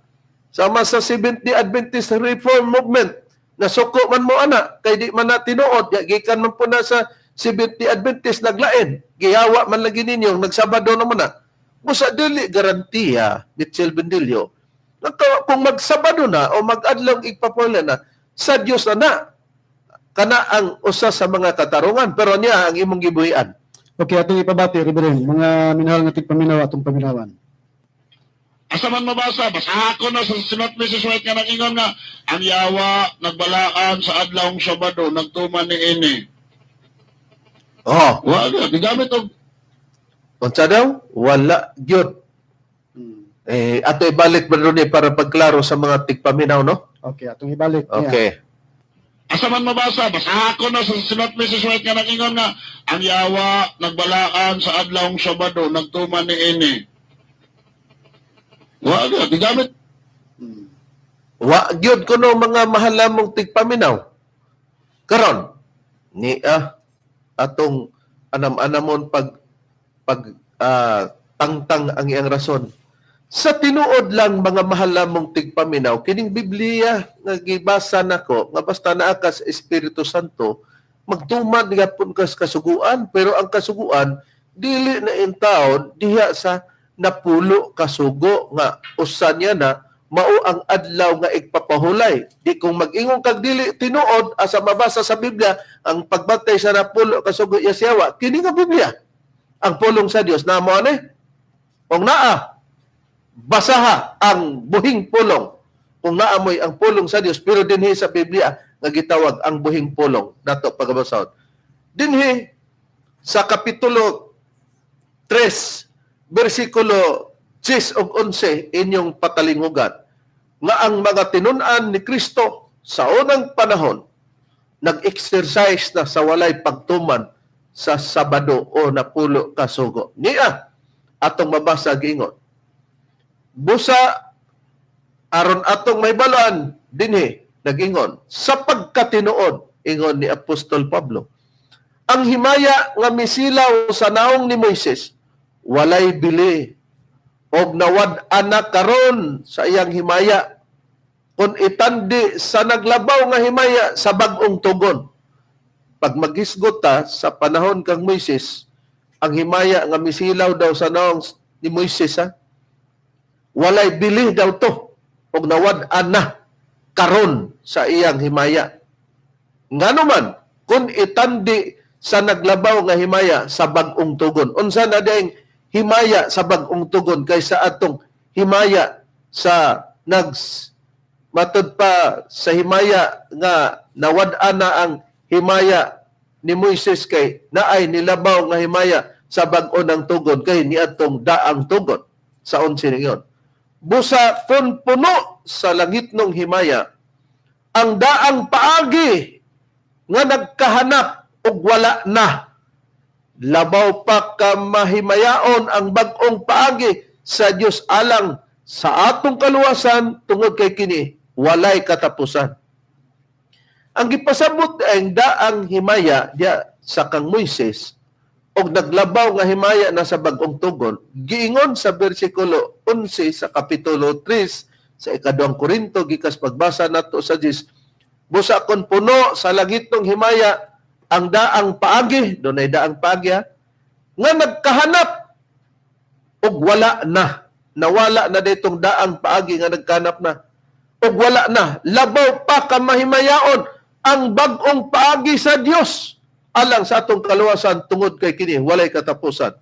Sama sa Seventh-day Adventist Reform Movement na suko man mo ana kay di man na tinuod, gikan man po na sa Seventh-day Adventist naglain, gihawa man lagi ninyo nagsabado naman na. Busa dili garantiya Mitchell Bendilio kung magsabado na o magadlong igpapuela na sa Dios na na kana ang usa sa mga katarungan, pero niya ang imong gibuhian. Okay, atong ipabati Reverend, mga minahal nga tigpaminaw atong paminawan. Asa man mabasa, basa ko na sa sinot Mrs. White nga nag-ingon nga ang yawa nagbalaan sa adlawng Sabado nagtuman ni ini. Oh, wa gigamit og unsa daw? Wala gyud. Eh ato ibalik ba ni para pagklaro sa mga tigpaminaw, no? Okay, atong ibalik. Okay. Asa man mabasa, basa ko na sa sinot Mrs. White nga nag-ingon nga ang yawa nagbalaan sa adlawng Sabado nagtuman ni ini. Wa gyud gigamit. Wa gyud kuno mga mahal namong tigpaminaw. Karon ni atong anam-anamon pag tangtang ang iyang rason. Sa tinuod lang mga mahal namong tigpaminaw, kining Biblia nga gibasa nako nga basta naa ka sa Espiritu Santo, magtuman gyapon ka sa kasuguan, pero ang kasuguan dili na intawon diha sa napulo kasugo nga usa niya na mao ang adlaw nga igpapahulay. Di kung mag-ingon kag dili tinuod asa mabasa sa Biblia ang pagbantay sa napulo ka sugo iya siyawa, kini nga Biblia ang pulong sa Dios na mo ani. Kung naa, basaha ang buhing pulong. Kung naa moy ang pulong sa Dios, pero dinhi sa Biblia nga gitawag ang buhing pulong nato pagabasahon. Dinhi sa kapitulo 3 bersikulo 10 ug 11 inyong patalingugan nga ang mga tinun-an ni Kristo sa unang panahon nag-exercise na sa walay pagtuman sa Sabado o napulo ka sugo. Niya atong mabasa giingon. Busa aron atong mahibaluan dinhi nagingon sa pagkatinuod, ingon ni Apostol Pablo, ang himaya nga misilaw sa naong ni Moises walay bili og nawad-an na karon sa iyang himaya kung itandi sa naglabaw nga himaya sa bag-ong tugon. Pag maghisgot ta sa panahon kang Moises, ang himaya nga misilaw daw sa naong ni Moises, ha, walay bili daw to og nawad-an na karon sa iyang himaya. Ngano man kung itandi sa naglabaw nga himaya sa bag-ong tugon. Unsa na ding himaya sa bag-ong tugon kaysa atong himaya sa nags matud pa sa himaya nga nawad-an na ang himaya ni Moises kay naay nilabaw nga himaya sa bag-o ng tugon kay niadtong daang tugon sa 11 ningon. Busa kun puno sa langit ng himaya ang daang paagi nga nagkahanap og wala na, labaw pa ka mahimayaon ang bag-ong paagi sa Dios alang sa atong kaluwasan tungod kay kini walay katapusan. Ang gipasabot ang daang himaya diya sa kang Moises og naglabaw nga himaya na sa bag-ong tugon, giingon sa bersikulo 11 sa kapitulo 3 sa ikaduhang Korinto, gikas pagbasa nato sa Diyos, busa kon puno sa langit ng himaya ang daang paagi, dunay daang paagi ha, nga nagkahanap og wala na, nawala na ditong daang paagi nga nagkahanap na og wala na, labaw pa ka mahimayaon ang bag-ong paagi sa Dios alang sa atong kaluwasan tungod kay kini walay katapusan.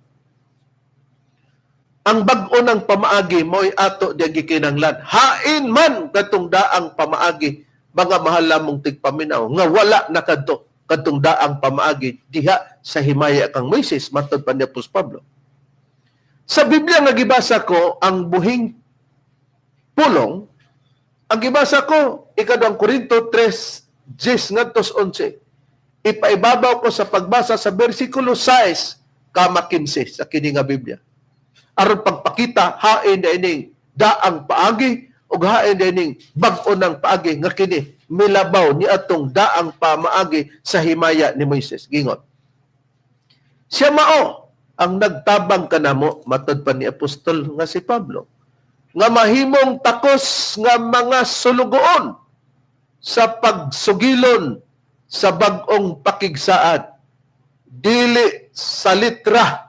Ang bag-o ng pamaagi mo'y ato diyang gikinahanglan. Hain man katong daang pamaagi, mga mahal lamong tigpaminaw, nga wala na kadto katong daang pamaagi diha sa himaya kang Moises, matod pa ni Apostol Pablo. Sa Biblia nga gibasa ko ang buhing pulong, ang gibasa ko ikaduhang Korinto 3:10 ngadto 11. Ipaibabaw ko sa pagbasa sa bersikulo 6 kama 15 sa kini nga Biblia. Aron pagpakita hain na ining daang paagi ug hain na ining bag-o ng paagi nga kini milabaw ni atong daang pamaagi sa himaya ni Moises. Gingon. Siya mao ang nagtabang kanamo matod pa ni apostol nga si Pablo nga mahimong takos nga mga sulugoon sa pagsugilon sa bag-ong pakigsaad, dili sa litra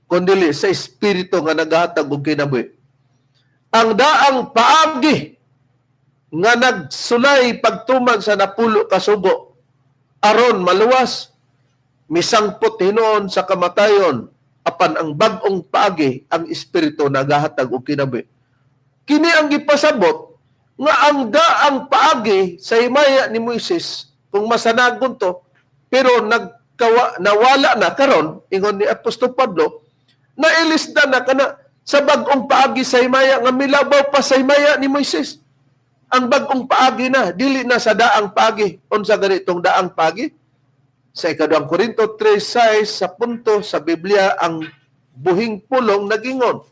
kundili sa espiritu nga naghatag og kinabuhi. Ang daang paagi nga nagsulay pagtuman sa napulo ka sugo aron maluwas, misangpot hinuon sa kamatayon, apan ang bag-ong paagi ang espiritu naghahatag og kinabuhi. Kini ang gipasabot nga ang daang paagi sa himaya ni Moises kung masanagon to, pero nawala na karon, ingon ni Apostol Pablo, nailisda na kana sa bag-ong paagi sa himaya nga milabaw pa sa himaya ni Moises. Ang bag-ong paagi na, dili na sa daang paagi. Unsa ganitong daang paagi? Sa ikaduhang Korinto 3:6 sa punto sa Biblia ang buhing pulong nagingon.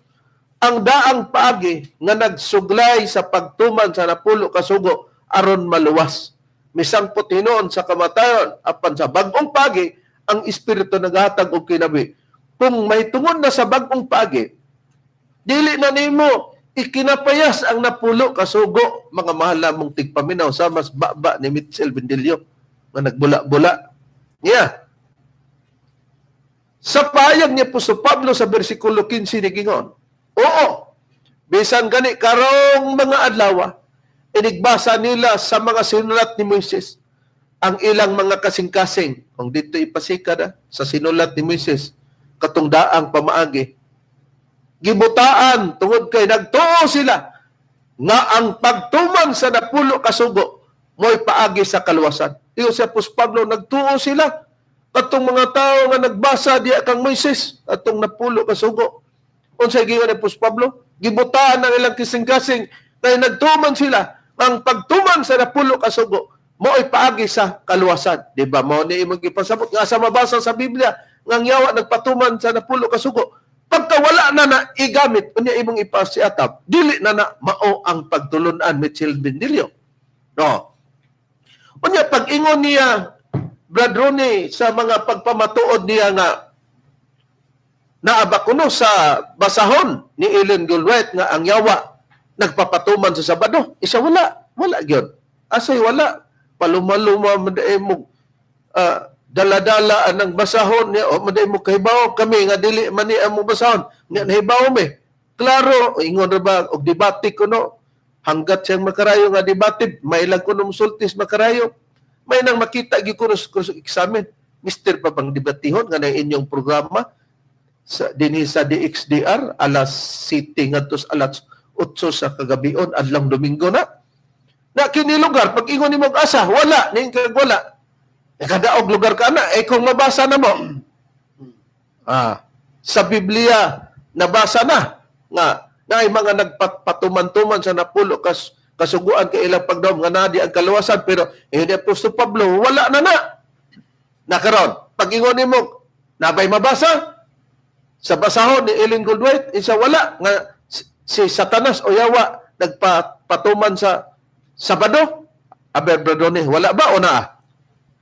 Ang daang paagi nga nagsuglay sa pagtuman sa napulo ka sugo aron maluwas. Misangpot hinuon sa kamatayon, apan sa bag-ong paagi ang espiritu naghatag og kinabuhi. Kung may tungod na sa bag-ong paagi, dili na nimo ikinapayas ang napulo kasugo, mga mahal namong tigpaminaw, sa mas baba ni Mitchell Bendillo nga nagbula-bula. Yeah. Sa payag niya po sa Pablo sa bersikulo 15 ni Gingon, oo, Bisan gani karong mga adlaw, inigbasa nila sa mga sinulat ni Moises ang ilang mga kasing-kasing. Kung dito ipasikad sa sinulat ni Moises, katong daang pamaagi, gibutaan tungod kay nagtuo sila nga ang pagtuman sa napulo kasugo mo'y paagi sa kaluwasan. Iyo si Apostol Pablo, nagtuo sila katong mga tao nga nagbasa diya kang Moises atong napulo kasugo. Unsay giingon ni Apostol Pablo? Gibutaan ang ilang kasing-kasing kay nagtuman sila ang pagtuman sa napulo kasugo mo'y paagi sa kaluwasan. Di ba? Mao ni imong gipasabot nga sa mabasa sa Biblia nga ang yawa nagpatuman sa napulo kasugo. Pagka wala na na igamit unya imong ipasiatab, dili na na mao ang pagtulun-an Mitchell Bendillo. No. Unya pag-ingon niya Brad Ronnie sa mga pagpamatuod niya nga naaba kuno sa basahon ni Ellen Goldwhite nga ang yawa nagpapatuman sa Sabado. Isa wala, wala gyud. Asay wala, palumaluma man mo dala-dala anang basahon niya o man mo kahibaw kami nga dili man ni amo basahon nga nahibaw me. Klaro ingon ra ba og debate kuno hanggat siyang makarayo nga debate may lang kuno musultis makarayo. May nang makita gyud kuno sa examen. Mister pa bang debatihon nga na inyong programa sa dinhi sa DXDR alas 7 ngadto sa alas 8 sa kagabion adlong Domingo na. Na kini lugar pag ingon nimo asa wala ning kag wala. Kadaog lugar ka na eh kung mabasa na mo. Sa Biblia nabasa na nga naay mga nagpatuman-tuman sa napulo kasuguan kay ilang pagdom nga naa di ang kaluwasan pero ni Apostol Pablo wala na na. Nakaron pag ingon nimo nabay mabasa sa basahon ni Ellen Goldwhite isa wala nga si Satanas o yawa nagpatuman sa Sabado. Aber Bradone, wala ba o naa?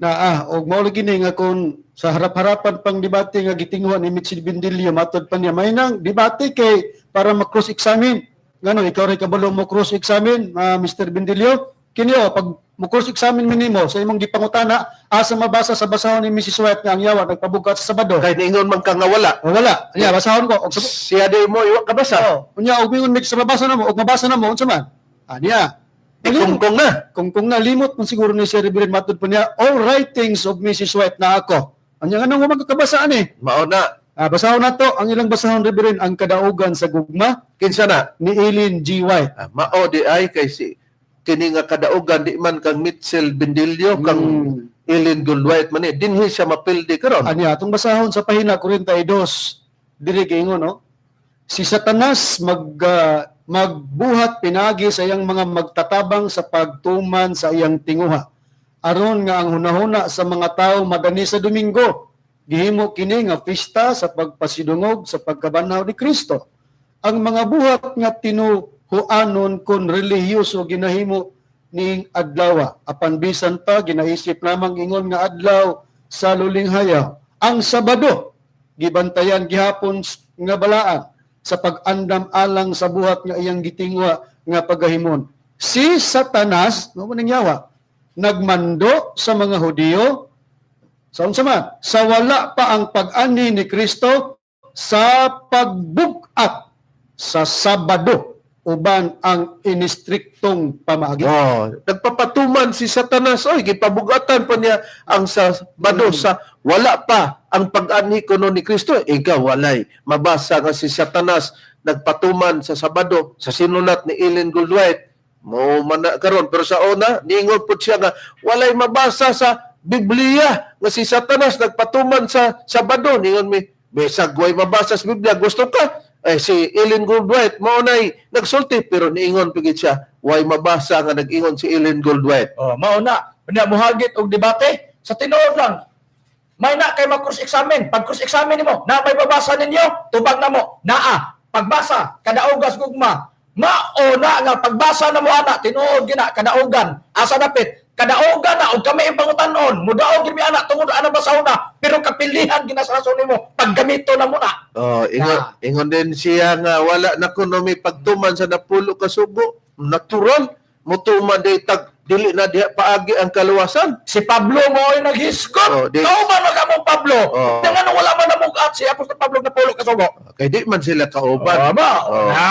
Naa, og mao lagi ni nga kung sa harap-harapan pang debate nga gitinghuan ni Mitchell Bendillo matod pa niya may nang debate kay para ma-cross-examine. Ngano ikaw ray kabalo mo cross-examine, Mr. Bendillo? Kini o pag mo cross-examine minimo sa imong gipangutana asa mabasa sa basahon ni Mrs. White nga ang yawa nagpabugat sa Sabado. Kay niingon man ka nga wala. O wala. Nya basahon ko og siya di mo iwa ka basa. Oh, unya og mingon mix sa mabasa na mo og mabasa na mo unsa man? Niya. Kungkong na. Kungkong na limot man siguro ni Sir Reverend matod pa niya all writings of Mrs. White na ako. Anya nganong wa magkabasa ani? Mao na. Basahon na to ang ilang basahon Reverend ang kadaugan sa gugma kinsa na ni Ellen G. White. Mao di ay kay si kini nga kadaugan di man kang Mitchell Bendillo kang Ellen Goldwhite man ni dinhi siya mapildi karon. Anya atong basahon sa pahina 42 diri giingon no. Si Satanas magbuhat pinagi sa iyang mga magtatabang sa pagtuman sa iyang tinguha. Aron nga ang hunahuna sa mga tao madani sa Domingo. Gihimo kini nga pista sa pagpasidungog sa pagkabanhaw ni Kristo. Ang mga buhat nga tinuhuanon kon relihiyoso ginahimo ning adlaw. Apan bisan pa ginaisip lamang ingon nga adlaw sa lulinghayaw. Ang Sabado gibantayan gihapon nga balaan sa pag-andam alang sa buhat nga iyang gitingwa nga pagahimon. Si Satanas, mao man yawa, nagmando sa mga Hudiyo sa unsa man, sa wala pa ang pag-ani ni Kristo sa pagbug-at sa Sabado uban ang inistriktong pamaagi. Oh, nagpapatuman si Satanas, oy, gipabugatan pa niya ang Sabado sa wala pa ang pag-anhi kuno ni Kristo. Ikaw walay mabasa nga si Satanas nagpatuman sa Sabado sa sinulat ni Ellen Goldwhite. Mo man na karon pero sa una niingon pud siya nga walay mabasa sa Biblia nga si Satanas nagpatuman sa Sabado. Niingon mi bisag way mabasa sa Biblia, gusto ka? Eh, si Ellen Goldwhite mao nay nagsulti pero niingon pigit siya way mabasa nga nag-ingon si Ellen Goldwhite. Oh, mao na. Unya mohagit og debate sa tinuod lang. May na kay mag-cross-examine. Pag cross-examine nimo, na may mabasa ninyo, tubag na mo. Naa, pagbasa kadaugas gugma. Mao na nga pagbasa na mo ana, tinuod gina kadaugan. Asa dapit? Kadaugan na og kami ang pangutan-on, mudaog gid mi ana tungod ana basahon na, pero kapilihan gina sa rason nimo paggamito na mo na. Oh, ingon din siya nga wala na kuno may pagtuman sa napulo ka sugo. Natural mutuman day tag dili na diha paagi ang kaluwasan. Si Pablo mo ay naghisgot. Oh, Kauban man ka mo Pablo. Oh. Nga wala man namug Gibugat si Apostol Pablo napulo ka sugo. Kay di man sila kauban. Oh, ba? Oh. Na.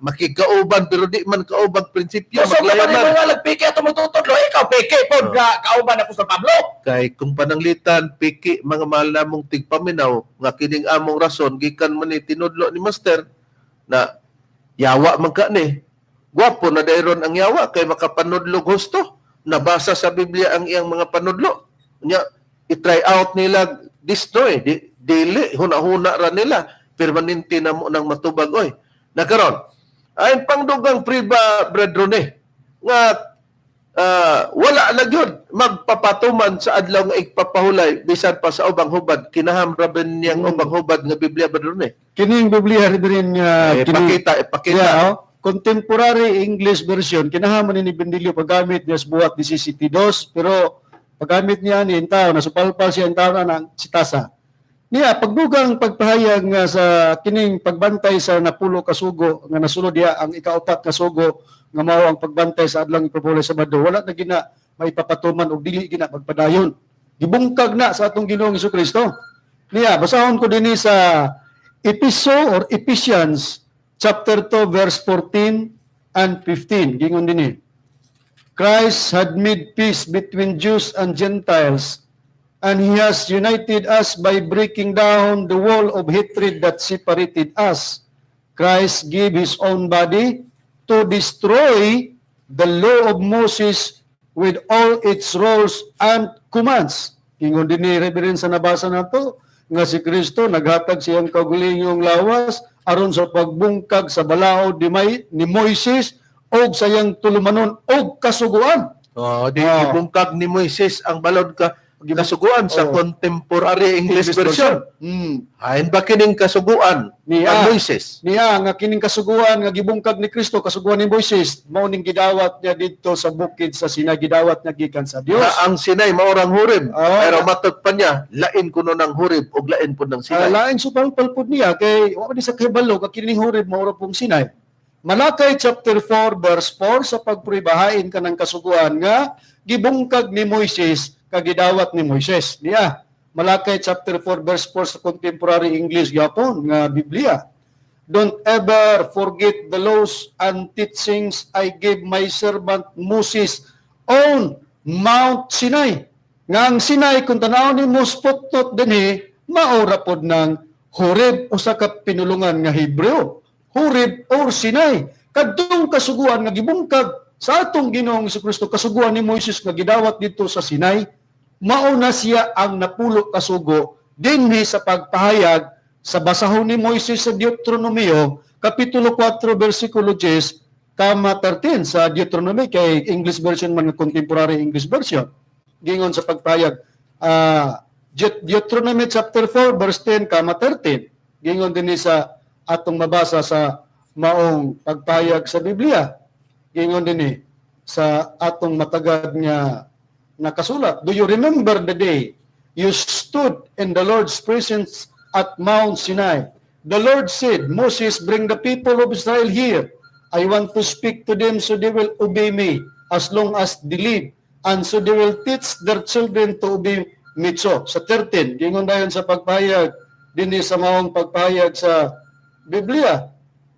Makikauban pero di man kaubag prinsipyo. So, naman Maglayanan. mo nga nagpiki ato mo tutudlo, ikaw piki pod nga kauban ni Apostol Pablo. Kay kung pananglitan piki, mga mahal namong tigpaminaw, nga kining among rason gikan man ni tinudlo ni master na yawa man ka ni. Gwapo na dayron ang yawa kay makapanudlo gusto. Nabasa sa Biblia ang iyang mga panudlo. Nya i-try out nila this no eh. Dili huna-huna ra nila, permanente na mo nang matubag oy. Nakaron ay pangdugang priba, brethren, eh, nga wala na gyud magpapatuman sa adlaw nga igpapahulay bisan pa sa ubang hubad. Kinaham ra ben niyang ubang hubad nga Biblia, brethren, eh. Kining Biblia, Reverend, nga Eh, kini ipakita, ipakita. Yeah, oh. Contemporary English version, kinahaman ni Bendilio paggamit niya sa buhat 17.2, pero paggamit niya ni tao nasupalpal siya ang tao na ng sitasa. Niya pagdugang pagpahayag nga sa kining pagbantay sa napulo ka sugo nga nasulod diha ang ikaupat ka sugo nga mao ang pagbantay sa adlawng ipapulay Sabado, wala na gina maipapatuman og dili gina magpadayon. Gibungkag na sa atong Ginoong Kristo. Niya basahon ko dinhi sa Episo or Ephesians chapter 2 verse 14 and 15. Gingon dinhi. Christ had made peace between Jews and Gentiles, and He has united us by breaking down the wall of hatred that separated us. Christ gave His own body to destroy the law of Moses with all its rules and commands. Ingon din ni Reverend sa nabasa nato, nga si Kristo naghatag siyang kaugalingong lawas aron sa pagbungkag sa balaod ni Moises og sa iyang tulumanon og kasuguan. Oh, di Oh. gibungkag ni Moises ang balod ka kasuguan sa contemporary English version. Hain ba kining kasuguan Niya. ang Moises? Niya nga kining kasuguan nga gibungkag ni Kristo, kasuguan ni Moises, mao ning gidawat niya didto sa bukid sa Sinai, gidawat niya gikan sa Dios. Na ang Sinai maorang Horeb. Oh. Pero matod pa niya, lain kuno ng Horeb ug lain pud ng Sinai. Lain supalpal pud niya kay wa man sa kahibalo ka kining Horeb mao ra pong Sinai. Malakay chapter 4 verse 4 sa pagpuribahain ka ng kasuguan nga gibungkag ni Moises kagidawat ni Moises. Niya Malakay chapter 4 verse 4 sa contemporary English gyapon nga Biblia. Don't ever forget the laws and teachings I gave my servant Moses on Mount Sinai. Nga ang Sinai, kung tanaw ni mo spottot dinhi, maora pod ng Horeb, usa ka pinulungan nga Hebreo. Horeb or Sinai. Kadtong kasuguan nga gibungkag sa atong Ginoong Kristo, kasuguan ni Moises nga gidawat dito sa Sinai, mauna siya ang napulo kasugo dinhi sa pagpahayag sa basahon ni Moises sa Deuteronomio, Kapitulo 4, versikulo 10, kama 13 sa Deuteronomy, kay English version man, contemporary English version. Gingon sa pagpahayag, Deuteronomy chapter 4, verse 10, kama 13. Gingon din sa atong mabasa sa maong pagpahayag sa Biblia. Gingon din sa atong matagad nga nakasulat. Do you remember the day you stood in the Lord's presence at Mount Sinai? The Lord said, Moses, bring the people of Israel here. I want to speak to them so they will obey me as long as they live, and so they will teach their children to obey me. So, sa 13, gingon dayon sa pagpahayag, dinhi sa maong pagpahayag sa Biblia,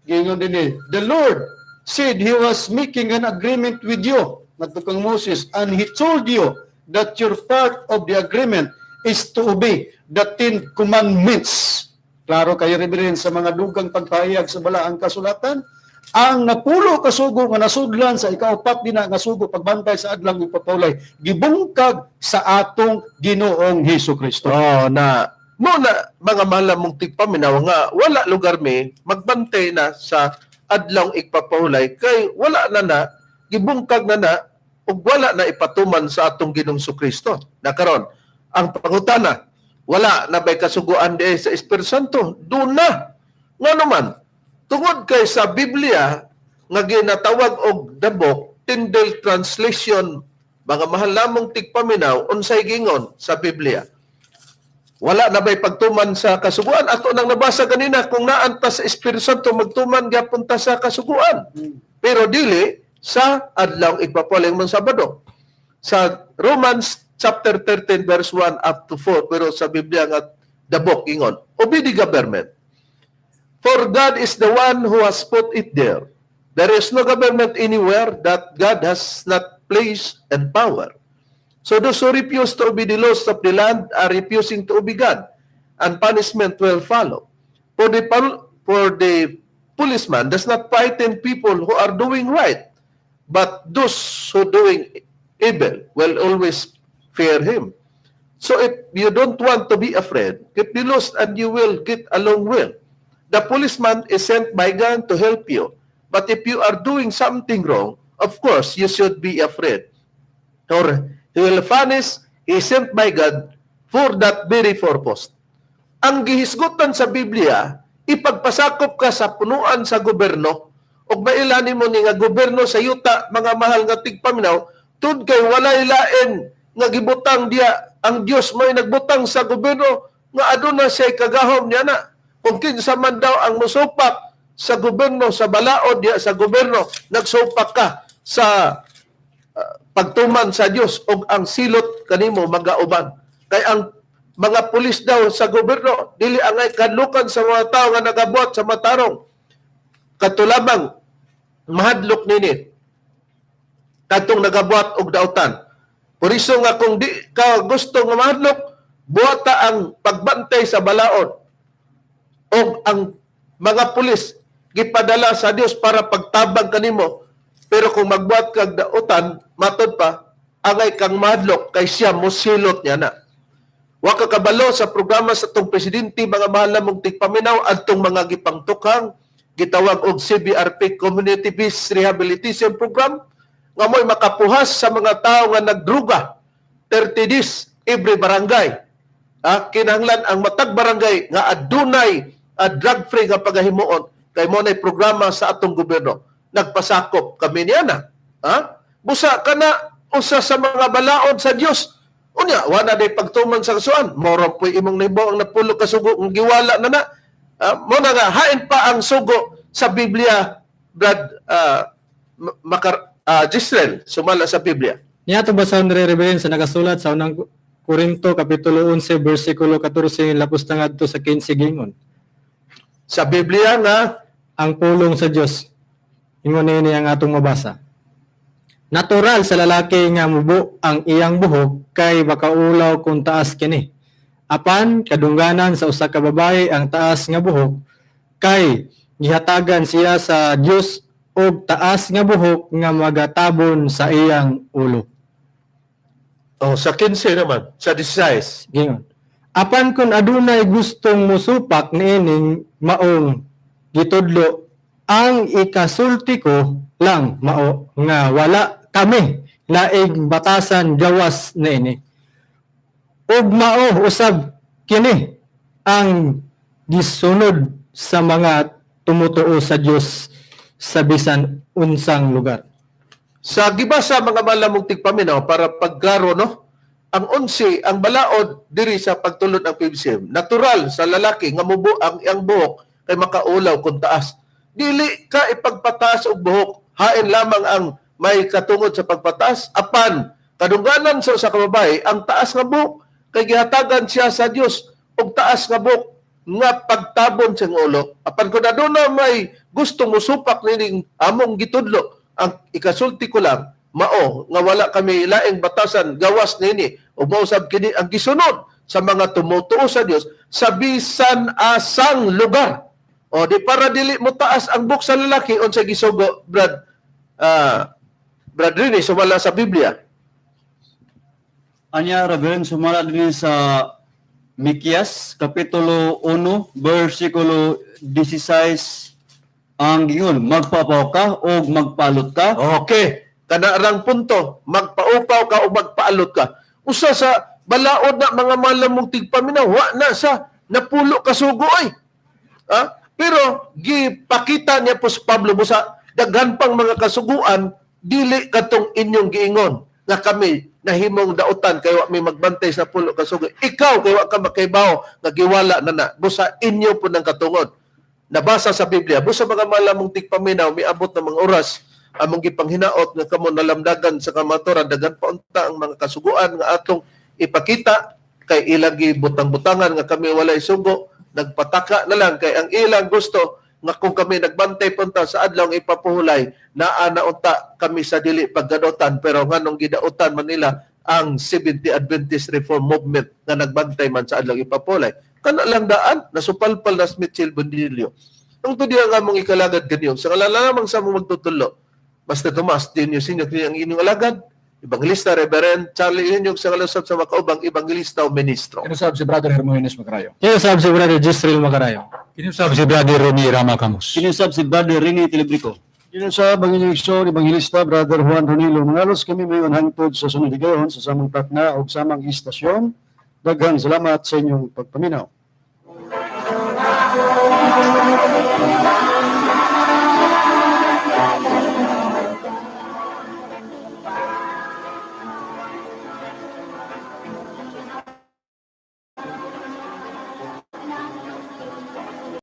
gingon dinhi, the Lord said He was making an agreement with you, ngadto kang Moses, and He told you that your part of the agreement is to obey the 10 Commandments. Klaro kayo, Reverend, sa mga dugang pagpahayag sa balaang kasulatan, ang napulo kasugo nga nasudlan sa ikaupat dina nga sugo pagbantay sa adlang ipapawlay, gibungkag sa atong Ginoong Hesus Kristo. Oh, na mo na mga mahal mong tigpaminaw nga wala lugar mi magbantay na sa adlawng igpapahulay kay wala na na gibungkag na na ug wala na ipatuman sa atong Ginoong Kristo. Na karon ang pangutana, wala na ba'y kasuguan di sa Espiritu Santo? Doon na. Ngano man, tungod kay sa Biblia nga ginatawag og the book, Tyndale Translation, mga mahal lamong tigpaminaw, unsay gingon sa Biblia? Wala na ba'y pagtuman sa kasuguan? Ato nang nabasa kanina, kung naanta sa Espiritu Santo, magtuman gyapon ta sa kasuguan. Pero dili sa adlaw igpapaling man Sabado. Sa Romans chapter 13 verse 1 up to 4, pero sa Biblia nga The book ingon, obey the government. For God is the one who has put it there. There is no government anywhere that God has not placed in power. So those who refuse to obey the laws of the land are refusing to obey God, and punishment will follow. For the policeman does not frighten people who are doing right, but those who doing evil will always fear him. So if you don't want to be afraid, keep the laws and you will get along well. The policeman is sent by God to help you. But if you are doing something wrong, of course, you should be afraid. Or he will punish, he is sent by God for that very purpose. Ang gihisgutan sa Biblia, ipagpasakop ka sa punuan sa gobyerno, ug mailani mo ni nga gobyerno sa yuta, mga mahal nga tigpaminaw, tud kay walay lain nga gibutang diya, ang Dios may nagbutang sa gobyerno nga aduna siya kagahom niya na. Kung kinsa man daw ang musupak sa gobyerno, sa balaod diya sa gobyerno, nagsupak ka sa pagtuman sa Dios ug ang silot kanimo magauban. Kay ang mga pulis daw sa gobyerno dili angay kadlukan sa mga tao nga nagabuhat sa matarong. Kato lamang mahadlok nini kadtong nagabuhat og dautan. Por iso nga kung di ka gusto nga mahadlok, buhata ang pagbantay sa balaod og ang mga pulis gipadala sa Dios para pagtabang kanimo. Pero kung magbuhat kag dautan, matod pa, angay kang mahadlok kay siya mosilot niya na. Wa ka kabalo sa programa sa tong presidente, mga mahal namong tigpaminaw, adtong mga gipangtukhang gitawag og CBRP, Community Based Rehabilitation Program, nga mo'y makapuhas sa mga tao nga nagdruga 30 days every barangay. Kinahanglan ang matag barangay nga adunay drug free nga pagahimuon kay mo nay programa sa atong gobyerno. Nagpasakop kami niya na. Busa kana usa sa mga balaod sa Dios. Unya, wala day pagtuman sa kasuan. Moro po'y imong nahimo ang napulo ka sugo ng giwala na na. Mo na nga, hain pa ang sugo sa Biblia, Brad Gisrel, sumala sa Biblia. Niya ito basahon diri, Reverend, sa nakasulat sa unang Korinto, Kapitulo 11, versikulo 14, lapos na ngadto sa 15 gingon. Sa Biblia nga, ang pulong sa Dios. Ingon niini ang atong mabasa. Natural sa lalaki nga mubo ang iyang buhok kay makaulaw kung taas kini. Apan kadungganan sa usa ka babae ang taas nga buhok kay gihatagan siya sa Dios og taas nga buhok nga magatabon sa iyang ulo. Oh, sa 15 naman, sa 16. Gingon. Apan kung adunay gustong musupak niining maong gitudlo, ang ikasulti ko lang mao nga wala kami laing batasan gawas niini. Ug mao usab kini ang gisunod sa mga tumutuo sa Dios sa bisan unsang lugar. Sa gibasa mga malamong tigpaminaw para pagklaro, no? Ang 11, ang balaod diri sa pagtulod ang PBCM. Natural sa lalaki nga mubo ang iyang buhok kay makaulaw kung taas. Dili ka ipagpataas og buhok, hain lamang ang may katungod sa pagpataas. Apan kadungganan sa usa ka babae ang taas nga buhok kay gihatagan siya sa Dios og taas nga buhok nga pagtabon sa ulo. Apan kung aduna may gusto musupak nining among gitudlo, ang ikasulti ko lang mao nga wala kami laing batasan gawas nini ug mausab kini ang gisunod sa mga tumutuo sa Dios sa bisan asang lugar. O di para dili mo taas ang buhok sa lalaki, unsa gisugo, Brad Brad Rini, sumala sa Biblia? Anya, Reverend, sumala din sa Mikias, Kapitulo 1, versikulo 16, ang gingon, magpapaw ka o magpalot ka. Okay, kanarang punto, magpaupaw ka o magpaalot ka. Usa sa balaod na mga malamong tigpaminaw, wa na sa napulo ka sugo ay. Pero gipakita niya po si Pablo busa daghan pang mga kasuguan dili katong inyong giingon nga kami nahimong dautan kay wa mi magbantay sa pulo ka sugo. Ikaw kay wa ka makaibaw nga giwala na na busa inyo po ng katungod. Nabasa sa Biblia busa mga malamong tigpaminaw miabot ng mga oras among gipanghinaot nga kamo nalamdagan sa kamaturan daghan pa unta ang mga kasuguan nga atong ipakita Kay ilang gibutang-butangan nga kami walay sugo, nagpataka na lang kay ang ilang gusto nga kung kami nagbantay punta sa adlaw nga ipapuhulay, naa na unta kami sa dili paggadotan, pero nganong gidautan man nila ang 70 Adventist Reform Movement nga nagbantay man sa adlaw ipapuhulay. Kana lang daan, nasupalpal na si Mitchell Bondilio. Nung tudi ang among ikalagad kaniyong, sa ngalan lamang sa among magtutulo, Master Tomas, Dino Senior, kini ang inyong alagad, Evangelista Reverend Charlie Inyong sa ngalan sa makaubang Evangelista o Ministro. Kinusab si Brother Hermogenes Macarayo. Kinusab si Brother Jisrael Macarayo. Kinusab si Brother Romy Ramacamus. Kinusab si Brother Rene Telebrico. Kinusab ang inyong igsoon, Evangelista Brother Juan Ronilo Mangalos. Kami mayon hangtod sa sunod higayon sa samang takna o samang istasyon. Daghang salamat sa inyong pagpaminaw.